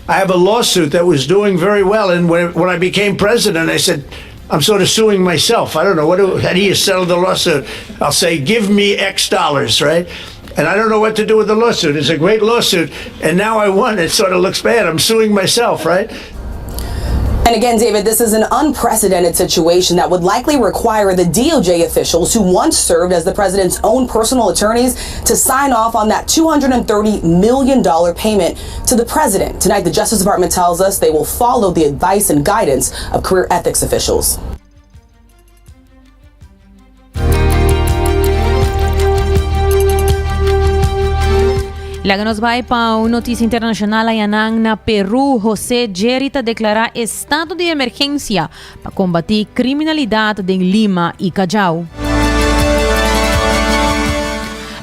I have a lawsuit that was doing very well, and when, when I became president, I said, I'm sort of suing myself. I don't know what do, how do you settle the lawsuit? I'll say, give me X dollars, right? And I don't know what to do with the lawsuit. It's a great lawsuit, and now I won. It sort of looks bad. I'm suing myself, right? And again, David, this is an unprecedented situation that would likely require the DOJ officials who once served as the president's own personal attorneys to sign off on that $230 million payment to the president. Tonight, the Justice Department tells us they will follow the advice and guidance of career ethics officials. Laga nos bai pa un noticia internacional ayanan na Peru. José Jerry ta declara estado di emergencia pa combati criminalidad den Lima y Callao.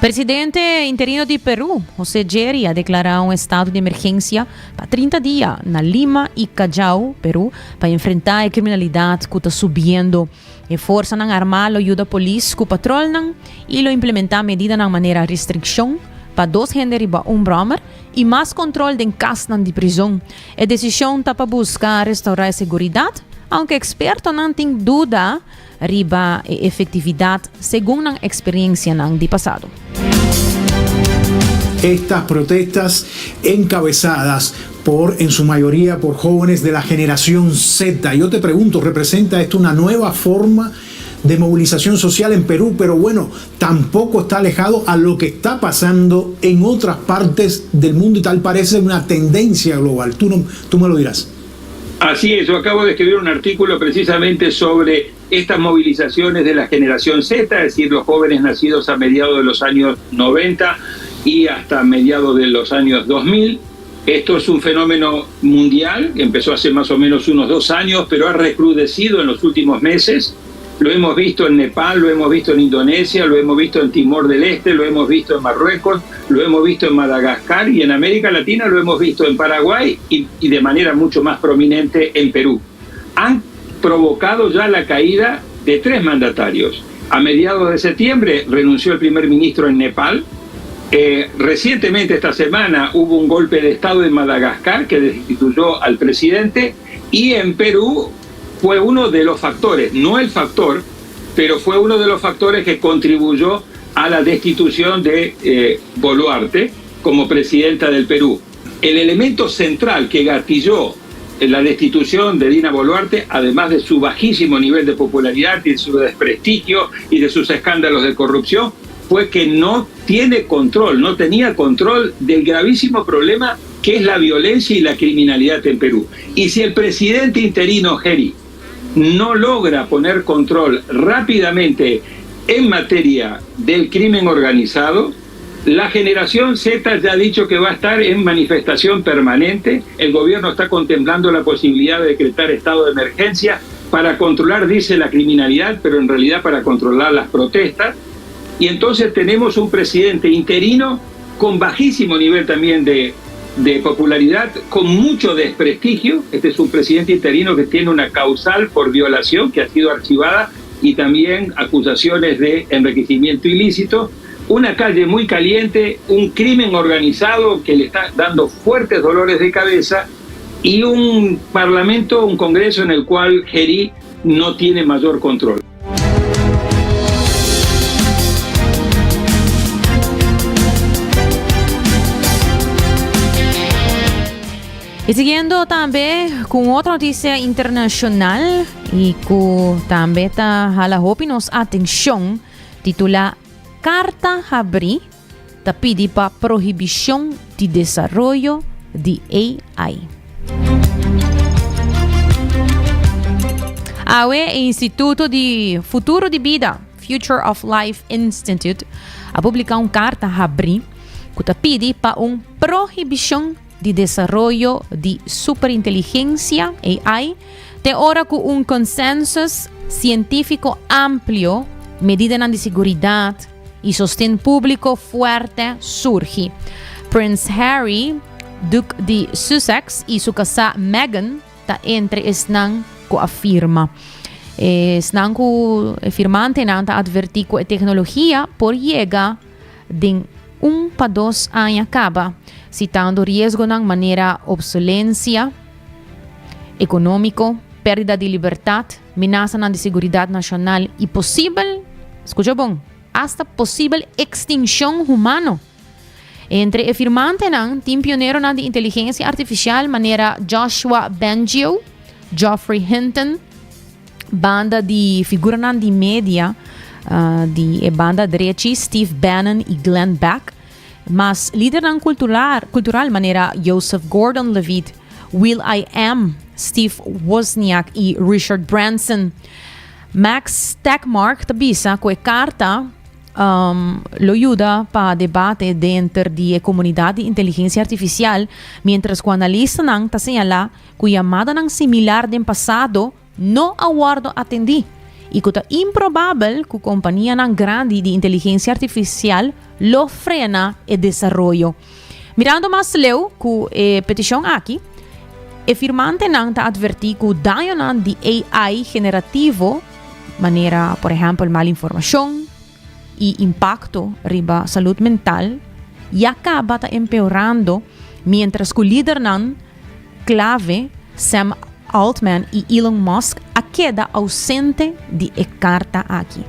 Presidente interino di Peru, José Jerry, a declara un estado di emergencia pa 30 dia na Lima y Callao, Peru, pa enfrenta e criminalidad cu ta subiendo. E forsanan armá lo yuda polis ku patrolnan i lo implementá medidanan manera restrikshon pa dos hende riba un bròmer i mas kontrol den kasnan di prizon. E desishon ta pa buska restourá e seguridat, ounke ekspertonan tin duda riba e efektividat segun nan eksperensianan di pasado. Estas protestas encabezadas por, en su mayoría, por jóvenes de la generación Z. Yo te pregunto, ¿representa esto una nueva forma de movilización social en Perú? Pero bueno, tampoco está alejado a lo que está pasando en otras partes del mundo y tal parece una tendencia global. Tú, no, tú me lo dirás. Así es, yo acabo de escribir un artículo precisamente sobre estas movilizaciones de la generación Z, es decir, los jóvenes nacidos a mediados de los años 90 y hasta mediados de los años 2000. Esto es un fenómeno mundial que empezó hace más o menos unos dos años, pero ha recrudecido en los últimos meses. Lo hemos visto en Nepal, lo hemos visto en Indonesia, lo hemos visto en Timor del Este, lo hemos visto en Marruecos, lo hemos visto en Madagascar y en América Latina lo hemos visto en Paraguay y, y de manera mucho más prominente en Perú. Han provocado ya la caída de tres mandatarios. A mediados de septiembre renunció el primer ministro en Nepal. Eh, recientemente esta semana hubo un golpe de Estado en Madagascar que destituyó al presidente y en Perú fue uno de los factores, no el factor, pero fue uno de los factores que contribuyó a la destitución de eh, Boluarte como presidenta del Perú. El elemento central que gatilló la destitución de Dina Boluarte, además de su bajísimo nivel de popularidad y de su desprestigio y de sus escándalos de corrupción, fue que no tiene control, no tenía control del gravísimo problema que es la violencia y la criminalidad en Perú. Y si el presidente interino Geri no logra poner control rápidamente en materia del crimen organizado, la generación Z ya ha dicho que va a estar en manifestación permanente. El gobierno está contemplando la posibilidad de decretar estado de emergencia para controlar, dice, la criminalidad, pero en realidad para controlar las protestas. Y entonces tenemos un presidente interino con bajísimo nivel también de, de popularidad, con mucho desprestigio. Este es un presidente interino que tiene una causal por violación que ha sido archivada y también acusaciones de enriquecimiento ilícito. Una calle muy caliente, un crimen organizado que le está dando fuertes dolores de cabeza y un parlamento, un congreso en el cual Geri no tiene mayor control. Y siguiendo tambe cu otro noticia internacional y cu tambe ta hala hopi nos atencion, titula Carta Habri ta pidi pa prohibicion di desaroyo di AI. Awe e Instituto di Futuro di Bida, Future of Life Institute, a publica un carta habri cu ta pidi pa un prohibicion di desaroyo di superinteligencia, AI, te ora cu un consensus cientifico amplio, medidanan di siguridad y sosten publico fuerte surgi. Prince Harry, Duke di Sussex y su casá Meghan ta entre esnan cu a firma. Esnan cu e firmantenan ta adverti cu e tecnologia por yega den un pa dos aña caba, citando riesgonan manera obsolencia economico, perdida di libertad, menasanan di seguridad nacional y posibel, scucha bon, hasta posibel extincion humano. Entre e firmantenan tin pioneronan di inteligencia artificial manera Joshua Bengio, Geoffrey Hinton, banda di figuranan di media di e banda drechi Steve Bannon y Glenn Beck, mas lidernan cultural, cultural manera Joseph Gordon-Levitt, Will I Am, Steve Wozniak y Richard Branson. Max Tegmark ta bisa cu e carta um, lo yuda pa debate denter di e comunidad di inteligencia artificial, mientras cu analistanan ta señala cu yamadanan similar den pasado no a wordo atendi y cu ta improbabel cu companianan grandi di inteligencia artificial lo frena e desaroyo. Mirando mas leu cu e peticion aki, e firmantenan ta adverti cu dañonan di AI generativo, manera por ehempel mal informacion y impacto riba salud mental, ya caba ta empeorando mientras cu lidernan clave Sam Altman y Elon Musk a keda ausente di e carta aki.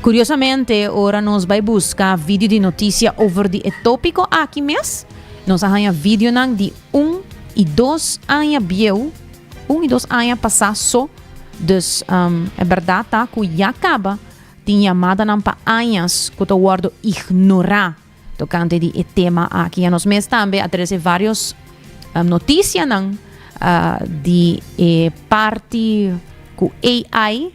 Curiosamente, ora nos bay busca video di noticia over di e topico aki mes, nos a haya videonan di un y dos aña bieu, un y dos aña pasa so. Dus um, e berdad ta cu ya caba tin yamadanan pa añas cu ta wordo ignora Tocante di e tema aki. Ya nos mes tambe a trece varios um, noticianan uh, di e parti cu AI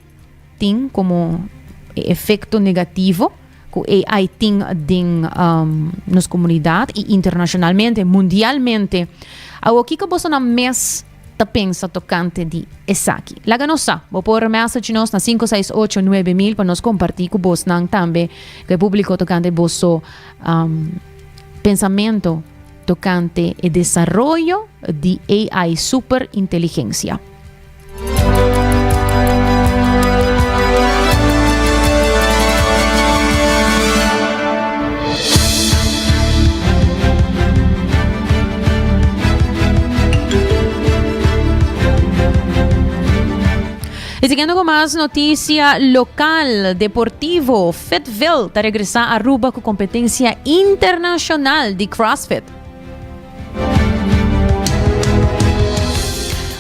tin como e efecto negativo cu AI tin den um, nos comunidad y internacionalmente, mundialmente. Awo, kiko boso na mes ta pensa tocante di esaki? Laga nos sa. Bo por message nos na 568 9000 pa nos comparti cu bosnan tambe cu e publico tocante boso um, pensamento tocante e desaroyo di AI superinteligencia. Y siguiendo con más noticia local, deportivo, Fitville ta regresa a Aruba cu competencia internacional di CrossFit.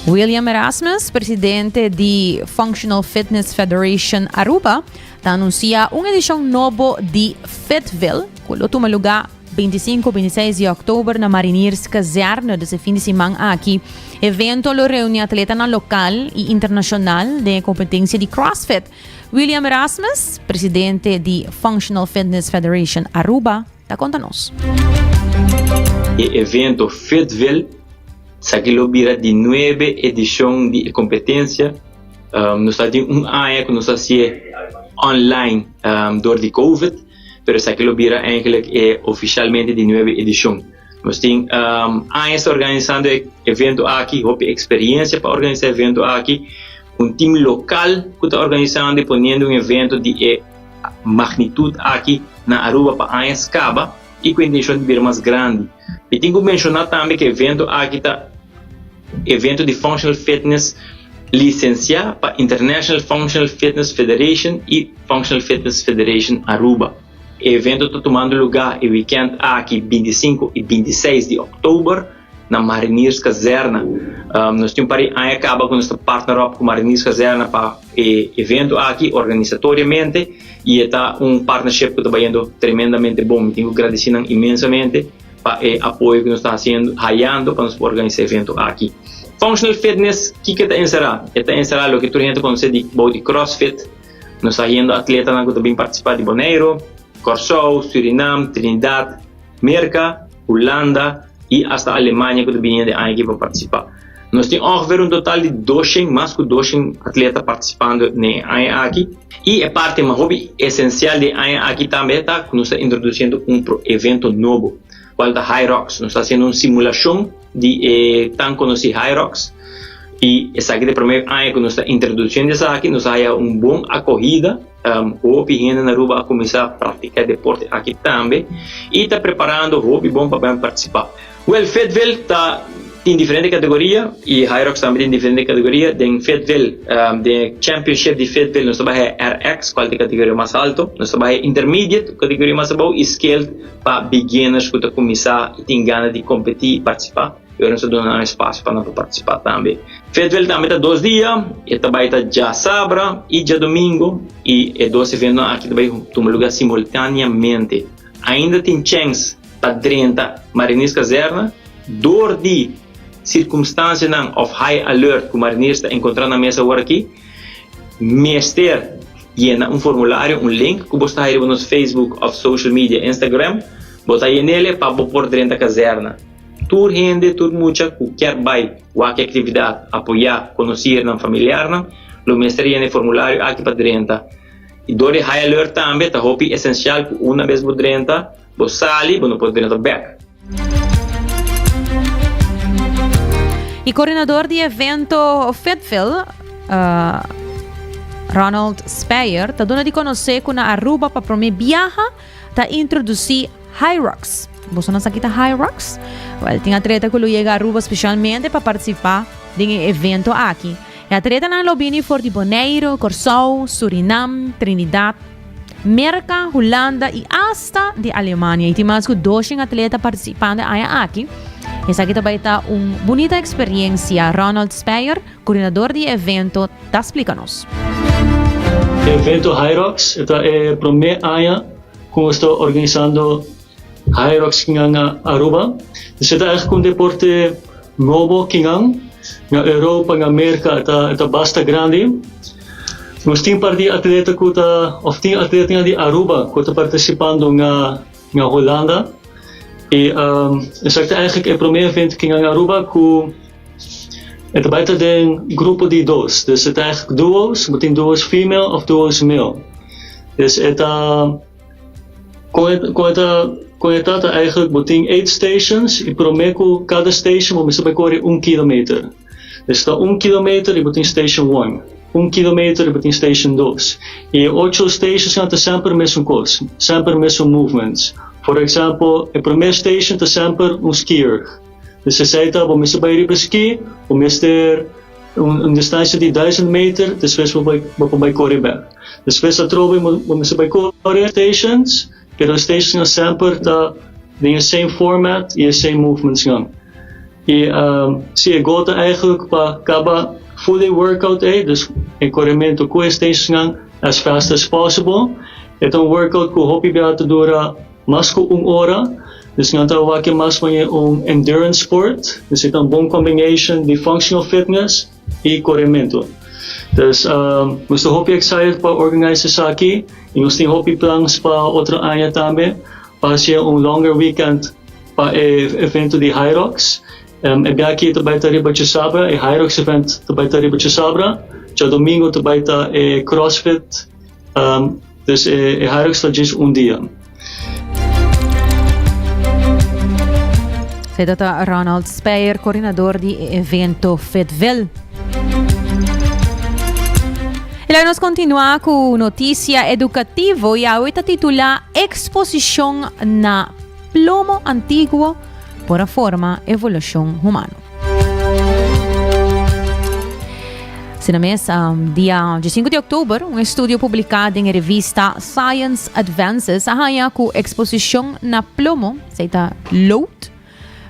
William Erasmus, presidente di Functional Fitness Federation Aruba, ta anuncia un edicion nobo di Fitville, cu lo tuma lugar 25 26 di october na Marinierskazerne, dus e fin di siman aki. Evento lo reuni atletanan local y internacional den e competencia di CrossFit. William Erasmus, presidente di Functional Fitness Federation Aruba, ta konta nos. E evento Fitville esaki lo bira di nuebe edishon di e kompetensia. Nos ta tin un aña ku nos a hasié online dor di Covid, pero esaki lo bira eigenlijk e ofishalmente di nuebe edishon. Nos tin añas ta organisando e evento aki, hopi eksperensia pa organisá e evento aki, un tim lokal ku ta organisando i poniendo un evento di e magnitud aki na Aruba pa añas caba y cu intencion di bira mas grandi. Mi tin cu menciona tambe cu evento aki ta evento di Functional Fitness licencia pa International Functional Fitness Federation y Functional Fitness Federation Aruba. E evento ta tumando lugar e weekend aki 25 y 26 di october. na Marinierskazerne. Nos tin un par di aña kaba ku nos ta partner up ku Marinierskazerne pa e evento aki organisatoriamente i e ta un partnership ku ta bayendo tremendamente bon. Mi tin ku gradisí nan inmensamente pa e apoyo ku nos ta hasiendo, hayando pa nos por organisá e evento aki. Functional Fitness, kiko e ta enserá? E ta enserá loke tur hende konosé di bou di CrossFit. Nos ta hayendo atletanan ku ta bin partisipá di Boneiru, Kòrsou, Surinam, Trinidad, Merka, Hulanda i asta Alemania ku ta bini hende aña aki pa partisipá. Nos tin ongeveer un total di doshen, mas ku doshen atleta partisipando den e aña aki. I e parti mas hopi esensial di e aña aki tambe ta ku nos ta introdusiendo un evento nobo, kual ta Hyrox. Nos ta hasiendo un simulashon di e tan konosí Hyrox i esaki ta e promé aña ku nos ta introdusiendo esaki. Nos a haya un bon akohida. Hopi hende na Aruba a kuminsá praktiká e deporte aki tambe i ta preparando hopi bon pa ben partisipá. Wèl, Fayetteville ta tin diferente kategoria i Hyrox tambe tin diferente kategoria. Den Fayetteville, den e championship di Fayetteville nos ta bai haya RX, kual ta e kategoria mas alto. Nos ta bai haya Intermediate, kategoria mas abou, i Scaled pa beginners ku ta kuminsá i tin gana di kompetí i partisipá. I ora nos ta duna nan espasio pa nan por partisipá tambe. Fayetteville tambe ta dos dia, e ta bai ta djasabra i djadomingo i e dos eventonan aki ta bai tuma luga simultaneamente. Ainda tin chèns pa drenta Marinierskazerne dor di sirkumstansianan òf high alert ku mariniers ta enkontrá nan mes awor aki. Mester yena un formulario, un link ku bo sta haña riba nos Facebook òf social media Instagram. Bo ta yen'el pa bo por drenta kazèrna. Tur hende, tur mucha ku kier bai wak e aktividat, apoyá konosirnan, familiarnan, lo mester yena e formulario aki pa drenta. I dor di high alert tambe ta hopi esensial ku una bes bo drenta, bo sali, bo no por drenta bèk. E koordinador di evento Fitville, Ronald Speyer, ta duna di konosé ku na Aruba pa promé biaha ta introdusí Hyrox. Boso no sa kita Hyrox? Wel, tin atleta ku lo yega Aruba spesialmente pa partisipá den e evento aki. E atletanan lo bini for di Boneiru, Kòrsou, Surinam, Trinidad, Merka, Hulanda i asta di Alemania. I tin mas ku doshen atleta partisipando e aña aki. Esaki ta bai ta un bunita eksperensia, Ronald Speyer, koordinador di e evento, ta splika nos. E evento Hyrox ta e promé aña Cu nos ta organisando Hyrox kinan na Aruba. Esey ta eigenlijk un deporte nobo kinan. Na Europa, na Merca e ta basta grandi. Nos tin par di atleta cu ta, of tin atletanan di Aruba cu ta participando na na Hulanda. Y esaki ta eigenlijk e prome evento kinan na Aruba cu. E ta bai ta den grupo di dos, dus e ta eigenlijk duo's, bo tin duo's female of duo's male. Dus e ta kon e kon e ta kon e ta ta eigenlijk bo tin eight stations y prome ku kada station bo mester bai kore un kilometer. Dus ta un kilometer y bo tin station one, un kilometer y bo tin station dos. Y e ocho stations nan ta semper mesun kos, semper mesun movements. For example, e prome station ta semper un skierg. Dus esei ta bo mester bai riba ski, bo mester un un distancia di duizend meter, despues bo bai bo por bai kore bek. Despues atrobe bo bo mester bai kore stations, pero e stationsnan semper ta den e same format y e same movementsnan. Y si e goal ta eigenlijk pa kaba full e workout ei, dus e koremento ku e stationsnan as fast as possible. E ta un workout ku hopi bia ta dura mas ku un ora, dus nan ta wak e mas manera un endurance sport, dus e ta un bon combination di functional fitness y coremento. Dus nos ta hopi excited pa organize esaki y nos tin hopi plans pa otro aña tambe pa haci un longer weekend pa e evento di Hyrox. E bia aki ta bai ta riba djasabra, e Hyrox event ta bai ta riba djasabra, djadomingo ta bai ta e CrossFit. Dus e Hyrox ta djis un dia. Esei ta Ronald Speyer, coordinador di e evento Fitville. Y laga nos continua cu noticia educativo y awe ta titula Exposicion na plomo antiguo por a forma evolucion humano. Asina mes, um, dia 5 di oktober, un estudio publiká den e revista Science Advances a haña ku eksposishon na plomo, esei ta lood,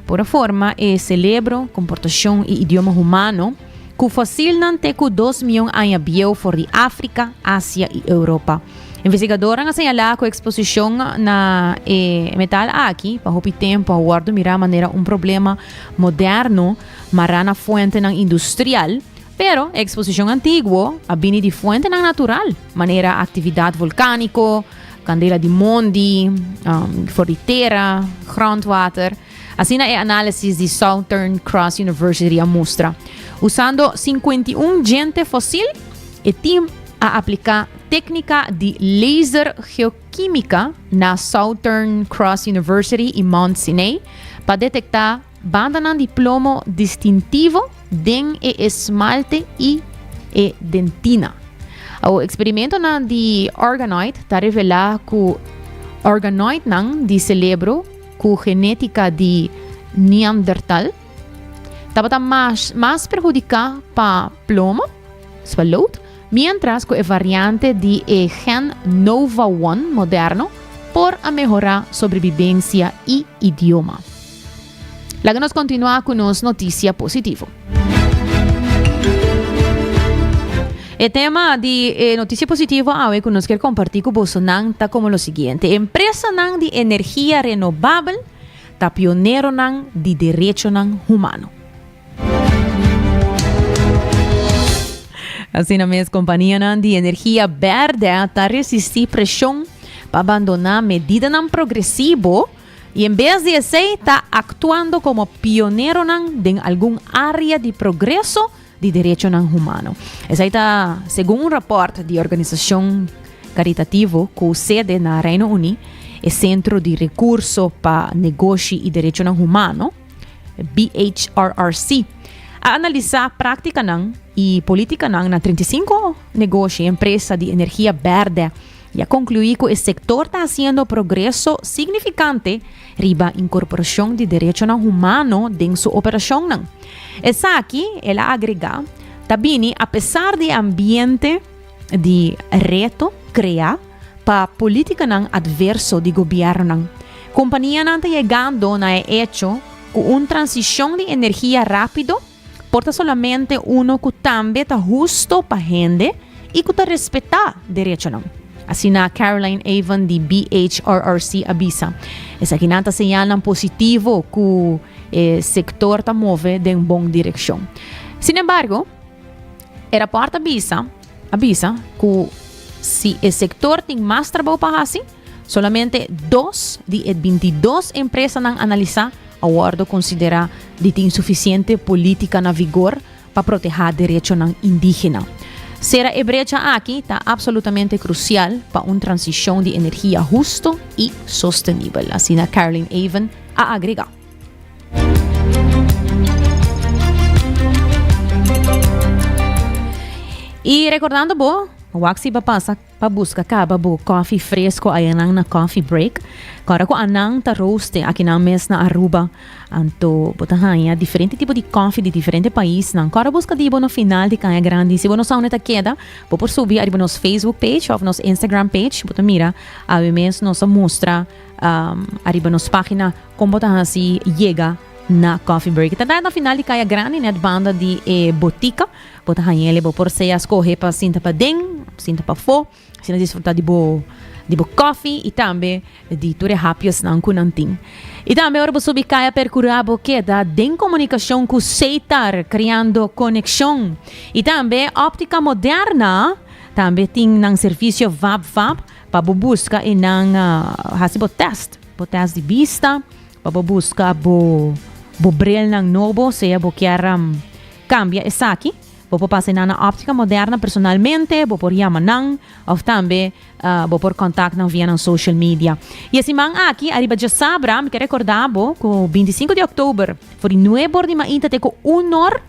por a forma e selebro, komportashon i idioma humano, ku fosilnan te ku dos mion aña bieu for di Afrika, Asia i Europa. Investigadornan a señalá ku eksposishon na e metal aki pa hopi tempu a wòrdu mirá manera un problema moderno mará na fuentenan industrial, pero e eksposishon antiguo a bini di fuentenan natural, manera aktividat volkániko, kandela di mondi, for di tera, grondwater. Asina e análisis di Southern Cross University a mustra. Usando 51 djente fosil, e team a apliká téknika di laser geokímika na Southern Cross University i Mount Sinai pa detektá bandanan di plomo distintivo den e esmalte i e dentina. Awor, eksperimentonan di organoid ta revelá ku organoidnan di selebro ku genétika di Neandertal tabata mas mas perhudiká pa plomo, swa lood, miéntras ku e variante di e gen Nova One moderno por a mehorá sobrebibensia i idioma. Laga nos kontinuá ku nos notisia positivo. E tema di e notisia positivo awe ku nos kier kompartí ku bosonan ta komo lo siguiente, Empresanan di energia renobabel ta pioneronan di derechonan humano. Asina mes kompanianan di energia bèrdè ta resistí preshon pa bandoná medidanan progresivo i en bes di esei ta aktuando komo pioneronan den algun área di progreso di derechonan humano. Esei ta segun un rapòrt di organisashon karitativo ku sede na Reino Uní, e Sentro di Rekurso pa Negoshi i Derechonan Humano, BHRRC, a analisá práktikanan i polítikanan na 35 negoshi, empresa di energia bèrdè i a konkluí ku e sektor ta hasiendo progreso signifikante riba inkorporashon di derechonan humano den su operashonnan. Esaki, el a agregá, ta bini apesar di e ambiente di reto kreá pa polítikanan atverso di gobièrnunan. Kompanianan ta yegando na e echo ku un transishon di energia rápido por ta solamente uno ku tambe ta husto pa hende i ku ta respetá derechonan. Asina Caroline Avon di BHRRC a bisa. Esakinan ta señalnan positivo ku e sektor ta move den bon direkshon. Sinembargo, e rapòrt a bisa a bisa ku si e sektor tin mas trabou pa hasi, solamente dos di e bintidos empresanan analisá a wòrdu konsiderá di tin sufisiente polítika na vigor. pa protehá derechonan indígena. Sera e brecha aki ta absolutamente krusial pa un transishon di energia husto i sostenibel, asina Caroline Avon a agregá. I rekordando bo, wak si bo pasa pa buska kaba bo kofi fresco ayanan na Coffee Break. Kora ku anan ta roaste akinan mes na Aruba. Anto bo ta haña diferente tipo di kofi di diferente paisnan. Kora buska di bo na final di Caña Grandi. Si bo no sa unda ta keda, bo por subi ariba nos Facebook page of nos Instagram page. Bo ta mira awe mes nos a mustra ariba nos pagina kon bo ta hasi yega na Coffee Break. Ta na final di Caya Grandi net banda di e botica. Bo ta hañ'el bo por sea scoge pa sinta paden, sinta pafó, asina disfruta di bo di bo coffee y tambe di tur e hapjesnan cu nan tin. Y tambe ora bo subi caya percura bo keda den comunicacion cu Setar, creando conexion. Y tambe Optica Moderna tambe tin nan servicio Vap Vap pa bo busca y nan haci bo test, bo test di bista, pa bo busca bo bo brilnan nobo, sea bo kier Cambia esaki, bo por pasa nan na Optica Moderna personalmente, bo por yama nan of tambe bo por contact nan via nan social media. Y e siman aki ariba djasabra mi ke recorda bo cu 25 di october for di nuebe or di mainta te cu un or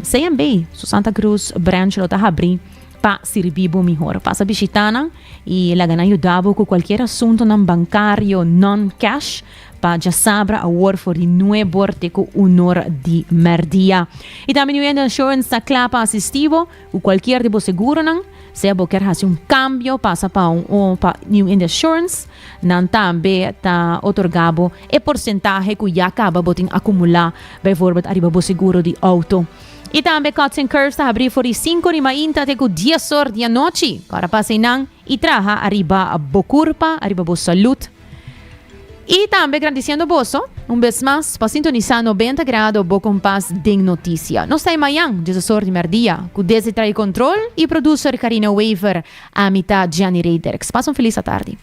CMB su Santa Cruz branch lo ta habri pa sirbi bo mihor. Pasa bishita nan y laga nan yuda bo cu cualkier asuntonan bancario non cash. Pa djasabra awor for di nuebor te ku unor di mèrdia. I tambe New England Insurance ta kla pa asistí bo ku kualkier di bo seguronan. Sea bo kier hasi un kambio, pasa pa un pa New England Insurance, nan tambe ta otorgá bo e porsentahe ku ya kaba bo tin akumulá, bijvoorbeeld ariba bo seguro di outo. I tambe Cuts and Curves ta habrí for di sinku di mainta te ku dies or di anochi. Kòrda pasa einan i traha ariba bo kurpa, ariba bo salud. I tambe gradisiendo boso un bes mas pa sintonisá 90 Grado Bo Kompas den Notisia. Nos ta e mayan, djesesor di mèrdia, ku desde trae kontrol i producer Karina Wever, ami ta Gianni Reyderks. Pasa un felis atardi.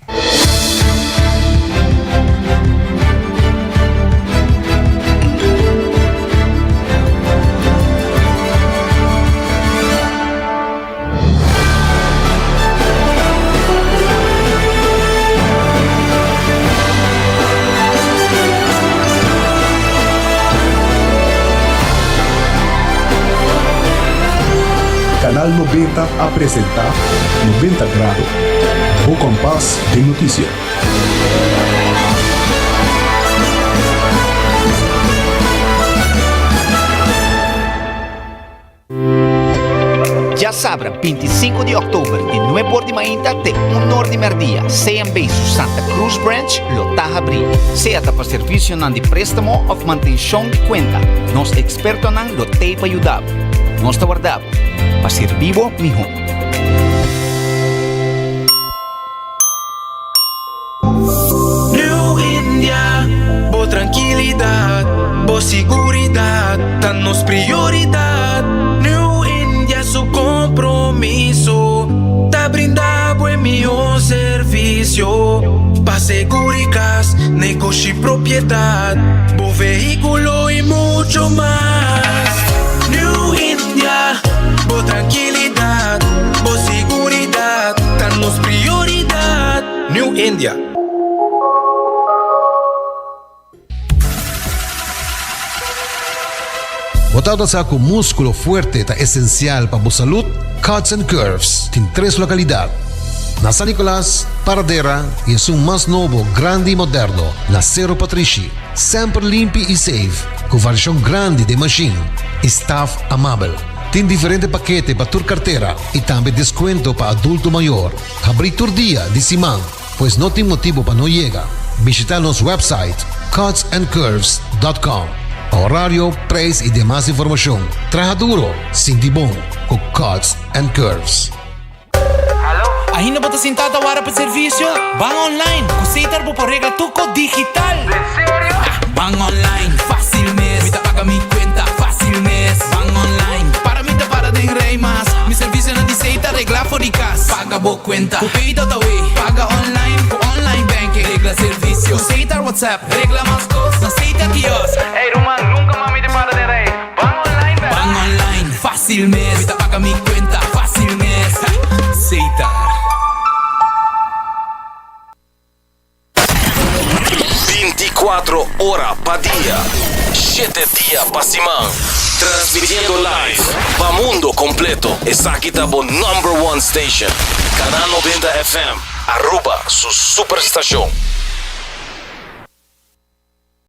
Canal 90 a presenta 90 Grado, bo kompas den notisia. Djasabra 25 di òktober di nuebe or di mainta te un or di mèrdia CMB su Santa Cruz Branch lo ta habrí. Sea ta pa servisionan di préstamo òf mantenshon di kuenta, nos ekspertonan lo t'ei pa yuda bo. Nos ta warda bo pa sirbi bo mihó. New India, bo trankilidat, bo siguridat ta nos prioridat. New India su kompromiso ta brinda bo e mihó servisio pa seguri kas, negoshi, propiedat, bo vehíkulo i mucho mas. New India, bo trankilidat, bo siguridat ta nos prioridat. New India. Bo tabata sa ku múskulo fuerte ta esensial pa bo salud? Cuts and Curves tin tres lokalidat, na San Nicolas, Paradera i esun mas nobo, grandi i moderno na Cerro Patrishi. Semper limpi i safe, ku variashon grandi den mashin i staf amabel. Tin diferente pakete pa tur kartera i tambe deskuento pa adulto mayor. Habrí tur dia di siman, pues no tin motibu pa no yega. Bishita nos website cutsandcurves.com pa horario, prijs i demas informashon. Traha duro, sinti bon ku Cuts and Curves. Ainda bo ta sintá ta wara pa servisio? Ban online! Ku Setar bo por regla tur kos digital! Den serio? Ban online, fácil mes! Mi ta paga mi kuenta fácil mes! Ban online, para mi ta para den rei mas! Mi servisionan di Setar regla for di kas! Paga bo kuenta ku Pay.awe! Paga online ku online banking! Regla servisio ku Setar WhatsApp! Regla mas kos na Setar Kiosk! Ey ruman, nunka mas mi ta para den rei! Ban online bèk! Ban online! dia, shete dia pa siman. Transmitiendo live pa mundo completo. Esaki ta bo number one station. Canal 90 FM, Aruba su superstacion.